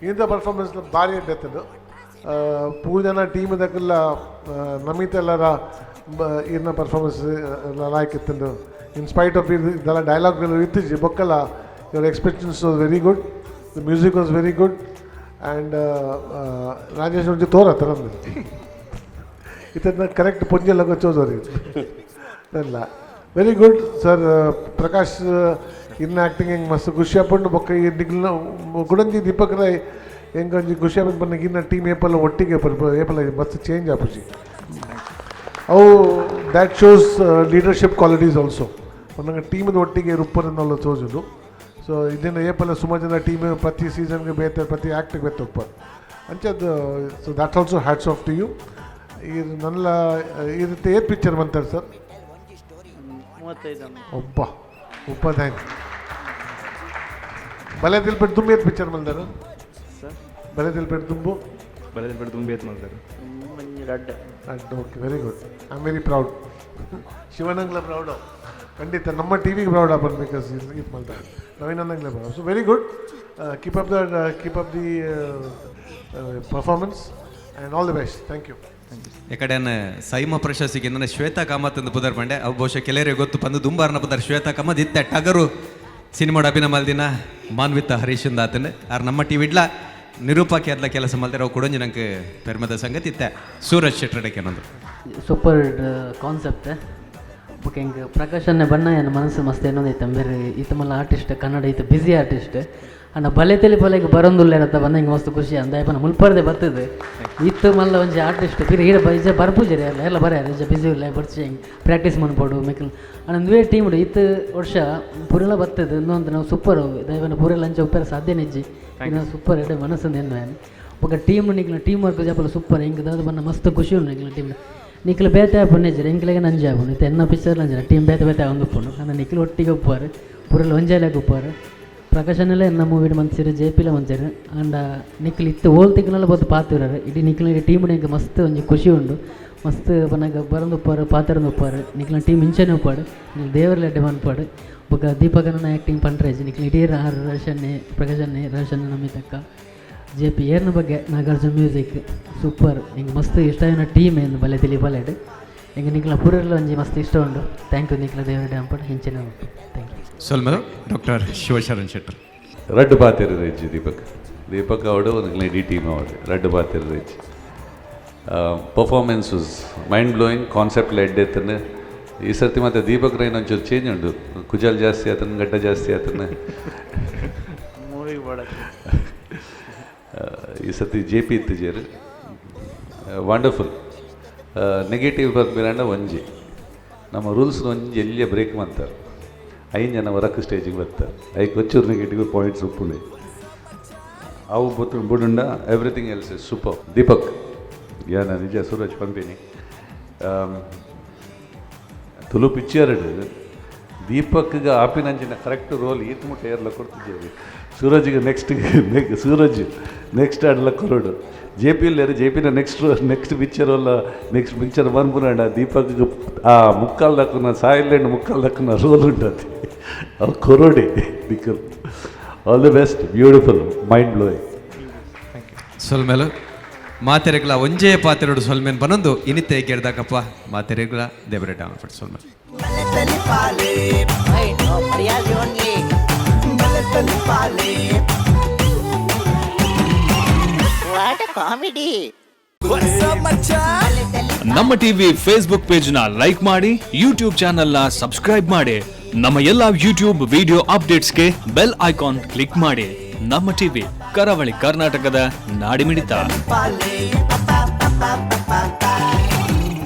ಇಂಥ ಪರ್ಫಾರ್ಮೆನ್ಸ್ ಭಾರಿ ಎಡ್ಡೆತ್ತದು. ಪೂರ ಜನ ಟೀಮ್ ದಕ್ಕೆಲ್ಲ ನಮಿತೆಲ್ಲರ ಇರ್ನ ಪರ್ಫಾರ್ಮೆನ್ಸ್ ಲಾಯ್ಕ್ ಇತ್ತಂದು. ಇನ್ ಸ್ಪೈಟ್ ಆಫ್ ಇದೆಲ್ಲ dialogue ಇತ್ತೀಚೆ ಬೊಕ್ಕಲ್ಲ, your expressions was very good, the music was very good. And Rajesh ಒಂಜಿ ತೋರ ತರಂದು ಇತನ ಕರೆಕ್ಟ್ ಪೊಂಜೆ ಲಗೋ ಚೋದೋರಿ ಅಲ್ಲ. Very good sir Prakash. ಇನ್ನ ಆ್ಯಕ್ಟಿಂಗ್ ಹೆಂಗೆ ಮಸ್ತ್ ಖುಷಿ ಆಪುಂಡು. ಬೊಕ್ಕ ಈ ನಿಗ್ಲ್ನ ಗುಡಂಜಿ ದೀಪಕ್ ರೈ ಹೆಂಗೆ ಒಂಜಿ ಖುಷಿ ಆಪುಂಡು ಪನ್ನಗ ಇನ್ನ ಟೀಮ್ ಏಪಲ್ಲ ಒಟ್ಟಿಗೆ ಏಪಲ್ಲ ಮಸ್ತ್ ಚೇಂಜ್ ಆಪುಜಿ ಅವು. That shows leadership qualities also. ಒಂದಂಗೆ ಟೀಮದ ಒಟ್ಟಿಗೆ ರುಪ್ಪರನ್ನೆಲ್ಲ ತೋಜುದು. ಸೊ ಇದನ್ನು ಏಪಲ್ಲ ಸುಮಾರು ಜನ ಟೀಮ್ ಪ್ರತಿ ಸೀಸನ್ಗೆ ಬೇತೆ ಪ್ರತಿ ಆ್ಯಕ್ಟ್ಗೆ ಬೇತೆ ಉಪ್ಪ ಅಂಚದ್ದು. So that also hats off to you. ಇದು ನನ್ನ ಈ ರೀತಿ ಏತ್ ಪಿಕ್ಚರ್ ಬಂತಾರೆ ಸರ್? 35. ಒಬ್ಬ 35 ಬಲೆ ತಿಲ್ಪೆಟ್ ತುಂಬಿ ಏತ್ ಪಿಕ್ಚರ್ ಮಲ್ದಾರ? ಸರ್? ಬಲೆ ತಿಲ್ಪೆಟ್ ತುಂಬು. ಬಲೆ ತಿಲ್ಪೆಟ್ ತುಂಬಿ ಏತ್ ಮಲ್ದಾರ? ರಡ್ಡ್. Okay, very good. I am very proud. ಶಿವನಂಗ್ಲ proud, ಖಂಡಿತ ನಮ್ಮ ಟಿ ವಿಗೆ ಪ್ರೌಡ್ ಆಪನ್ because ಇದು ಮಲ್ದಾರ ನವೀನಂಗ್ಲ proud. So very good, keep up the performance and all the best. Thank you. ಎಕಡೆನ ಸೈಮ ಪ್ರಶಸ್ತಿಗೆ ನನ್ನ ಶ್ವೇತಾ ಕಾಮತ್ ಅಂತ ಪುದರ್ ಪಂಡೆ. ಅವು ಬಹುಶಃ ಕೆಲವರಿಗೆ ಗೊತ್ತು ಪಂದು ದುಂಬಾರ್ನ ಪುದರ್ ಶ್ವೇತಾ ಕಾಮತ್. ಇತ್ತೆ ಟಗರು ಸಿನಿಮಾಡ್ ಅಭಿನಯ ಮಲ್ದಿನ ಮಾನ್ವಿತ ಹರೀಶ್ ಆತನ. ಆರ್ ನಮ್ಮ ಟಿವಿ ಇಡ್ಲ ನಿರೂಪಕಿ ಅದ್ಲ ಕೆಲಸ ಮಲ್ದಿರ. ಅವು ಕೊಡೊಂಜಿ ನಂಗೆ ಪೆರ್ಮದ ಸಂಗತಿ. ಇತ್ತೆ ಸೂರಜ್ ಶೆಟ್ಟರಡಕ್ಕೆ ಅನ್ನೊಂದು. Super concept. ಬೊಕ ಎಂಕ್ ಪ್ರಕಾಶ್ ಅಣ್ಣೆ ಬಣ್ಣ ಎನ್ನ ಮನಸ್ಸು ಮಸ್ತ್ ಏನೊಂದೈತೆ ಬೇರೆ. ಈತ ಮಲ್ಲ ಆರ್ಟಿಸ್ಟ್, ಕನ್ನಡ ಈತ ಬ್ಯುಸಿ ಆರ್ಟಿಸ್ಟ್ ಅಣ್ಣ. ಬಲೆ ತೆಲಿ ಬಲೆಗೆ ಬರೊಂದುಲ್ಲೇರತ್ತ ಬಂದ ಹಿಂಗೆ ಮಸ್ತ್ ಖುಷಿ ಅಂದ. ಪನ ಮುಲ್ಪರ್ದೆ ಬರ್ತದೆ ಇತ್ತು ಮಲ್ಲ ಒಂಜಿ ಆರ್ಟಿಸ್ಟ್ ಪಿರ ಈಡ ಇಜ ಬರ್ಪುಜರಿ ಅಲ್ಲ ಎಲ್ಲ ಬರ ಇಜ ಬಿಸಿ ಇಲ್ಲ ಬರ್ಚಿ ಹೆಂಗೆ ಪ್ರಾಕ್ಟೀಸ್ ಮನ್ಪೊಡು ಮೆಕ್ಲ್ ಅಣ್ಣ. ಒಂದುವೇ ಟೀಮ್ ಇತ್ತು ವರ್ಷ ಪೂರೆಲ್ಲ ಬರ್ತದೆ ಇನ್ನೊಂದು ನಾವು ಸೂಪರ್ ದಯವನ್ನ ಪೂರೆಲ್ಲ ಅಂಚ ಉಪ್ಪರ ಸಾಧ್ಯ ನಿಜ್ಜಿ. ಇನ್ನು ಸೂಪರ್ ಎಡೆ ಮನಸ್ಸು ಎನ್ನು ಬೊಕ ಟೀಮ್ ನಿಕ್ಲ ಟೀಮ್ ವರ್ಕ್ ಜಪಲ ಸೂಪರ್. ಹಿಂಗೆ ದಾದ ಬಣ್ಣ ಮಸ್ತ್ ಖುಷಿ ಉಂಡು. ನಿಕ್ಲ ಟೀಮ್ ನಿಕ್ಲ ಬೇತೆ ಆಪುಂಡು ನೇಜರ್ ಎಂಕ್ಲೆಗೆ ನಂಜೆ ಆಪುಂಡು. ಇತ್ತೆ ಎನ್ನ ಪಿಕ್ಚರ್ ನಂಜೆ ಟೀಮ್ ಬೇತೆ ಬೇತೆ ಆವೊಂದು ಉಪ್ಪುಂಡು. ಅಂಡ ನಿಕ್ಲು ಒಟ್ಟಿಗೆ ಉಪ್ಪುವಾರು, ಪೂರೆಲ್ಲ ಒಂಜಾಲೆಗ್ ಉಪ್ಪುವಾರು. ಪ್ರಕಾಶನೆಲ್ಲ ಎನ್ನ ಮೂವಿಡ್ ಮಂತ್ಸಿರು, ಜೆ ಪಿಲ ಮಂತ್ಸಿರು. ಅಂಡ ನಿಕ್ಲು ಇತ್ತು ಓಲ್ ತಿಕ್ನಲ್ಲ ಬತ್ತು ಪಾತಿರಾರು. ಇಡೀ ನಿಕ್ಲ ಟೀಮ್ ಎಂಕ್ ಮಸ್ತ್ ಒಂಜಿ ಖುಷಿ ಉಂಡು. ಮಸ್ತ್ ಪನ್ನಗ ಬರಂದು ಉಪ್ಪಾರು, ಪಾತೆರಂದು ಉಪ್ಪಾರು. ನಿಕ್ಲ ಟೀಮ್ ಇಂಚನೆ ಉಪ್ಪಾಡು, ನಿಕ್ಲು ದೇವರ ಎಡ್ಡೆ ಮನ್ಪಾಡು. ಬೊಕ ದೀಪಕನ ಆ್ಯಕ್ಟಿಂಗ್ ಪಂಡ್ರೇಜ್ ನಿಕ್ಲು ಇಡೀ ಆರ್ ರೋಷನ್ನೆ ಪ್ರಕಾಶನ್ನೆ ರೋಷನ್ ನಮಿತಕ್ಕ ಜೆ ಪಿ ಏರ್ನ ಬಗ್ಗೆ ನಾಗಾರ್ಜುನ ಮ್ಯೂಸಿಕ್ ಸೂಪರ್. ಹಿಂಗೆ ಮಸ್ತ್ ಇಷ್ಟ ಆಯಿನ ಟೀಮ್ ಏನು ಬಲೆ ತಿಲಿ ಬಲೆಡ್ ಹಿಂಗೆ ನಿಕ್ಲ ಪೂರೆರ್ಲ ಒಂಜಿ ಮಸ್ತ್ ಇಷ್ಟ ಉಂಡು. Thank you. ನಿಕ್ಲ ದೇವರ ಡ್ಯಾಂಪಡ್ ಇಂಚನೆ ಉಂಟು. Thank you. ಸೊಲ್ಮೆಲು doctor Shivasharan Shettar. ರಡ್ಡ್ ಪಾತೆರ ಇಜ್ಜಿ ದೀಪಕ್. ದೀಪಕ್ ಅವಡು ಒಂದು ಇಡೀ ಟೀಮ್ ಅವಡು ರಡ್ಡ್ ಪಾತೆರ ಇಜ್ಜಿ. Performance was mind blowing, concept led ಎತ್ತನೆ. ಈ ಸರ್ತಿ ಮತ್ತೆ ದೀಪಕ್ ರೈನ್ ಒಂಚೂರು ಚೇಂಜ್ ಉಂಟು, ಕುಜಲ್ ಜಾಸ್ತಿ ಆತನ, ಗಡ್ಡ ಜಾಸ್ತಿ ಆತನ. ಈ ಸರ್ತಿ ಜೆ ಪಿ ಇತ್ತಿಜೇರು ವಂಡರ್ಫುಲ್. ನೆಗೆಟಿವ್ ಬರ್ಪಿರಂಡ ಒಂಜಿ ನಮ್ಮ ರೂಲ್ಸ್ ಒಂಜಿ ಎಲ್ಲಿಯ ಬ್ರೇಕ್ ಮಾಡ್ತಾರೆ, 5 ಜನ ಹೊರಕ್ಕೆ ಸ್ಟೇಜಿಗೆ ಬರ್ತಾರೆ, ಐಕ್ ಒಂಚೂರು ನೆಗೆಟಿವ್ ಪಾಯಿಂಟ್ಸ್ ಉಪ್ಪುಲೆ ಅವು ಬೊತ್ತು ಬುಡುಂಡ. Everything else is super. Deepak ಯಾನ ನಿಜ ಸೂರಜ್ ಪಂಪಿನಿ ತುಳು ಪಿಕ್ಚರ್ ದೀಪಕ್ಗೆ ಆಪಿನಂಚಿನ ಕರೆಕ್ಟ್ ರೋಲ್ ಈತ್ ಮುಟ್ಟ ಏರ್ಲ ಕೊಡ್ತಿದ್ದೇವೆ. ಸೂರಜ್ಗೆ ನೆಕ್ಸ್ಟ್ ಸೂರಜ್ ನೆಕ್ಸ್ಟ್ ಆಡ್ಲ ಕೊರಡು. ಜೆ ಪಿ ಇಲ್ಲೇರು ಜೆ ಪಿನ ನೆಕ್ಸ್ಟ್ ನೆಕ್ಸ್ಟ್ ಪಿಕ್ಚರ್ ಅಲ್ಲ, ನೆಕ್ಸ್ಟ್ ಪಿಕ್ಚರ್ ಬಂದ್ಪುನಾಂಡ ದೀಪಕ್ ಆ ಮುಕ್ಕಾಲ್ ದಕ್ಕುನ ಸಾಯಿಲ್ಯಾಂಡ್ ಮುಕ್ಕಾಲ್ ದಕ್ಕುನ ರೋಲ್ ಉಂಟತಿ ಅವು ಕೊರೋಡಿ Nikhil. All the best, beautiful, mind blowing. ಸೊಲ್ಮೆಲು ಮಾತೆರೆಗ್ಲ ಒಂಜೇ ಪಾತೆರಡು ಸೊಲ್ಮೆನ್ ಬನೊಂದು ಇನಿತೆ ಗೆಡ್ದಾಕಪ್ಪ ಮಾತೆರೆಗ್ಲ ದೇವರೇ ಡಾನ್ ಸೊಲ್ಮೆಲ್. ನಮ್ಮ ಟಿವಿ ಫೇಸ್ಬುಕ್ ಪೇಜ್ ನ ಲೈಕ್ ಮಾಡಿ, ಯೂಟ್ಯೂಬ್ ಚಾನೆಲ್ ನ ಸಬ್ಸ್ಕ್ರೈಬ್ ಮಾಡಿ, ನಮ್ಮ ಎಲ್ಲಾ ಯೂಟ್ಯೂಬ್ ವಿಡಿಯೋ ಅಪ್ಡೇಟ್ಸ್ಗೆ ಬೆಲ್ ಐಕಾನ್ ಕ್ಲಿಕ್ ಮಾಡಿ. ನಮ್ಮ ಟಿವಿ, ಕರಾವಳಿ ಕರ್ನಾಟಕದ ನಾಡಿಮಿಡಿತ. Pa pa pa.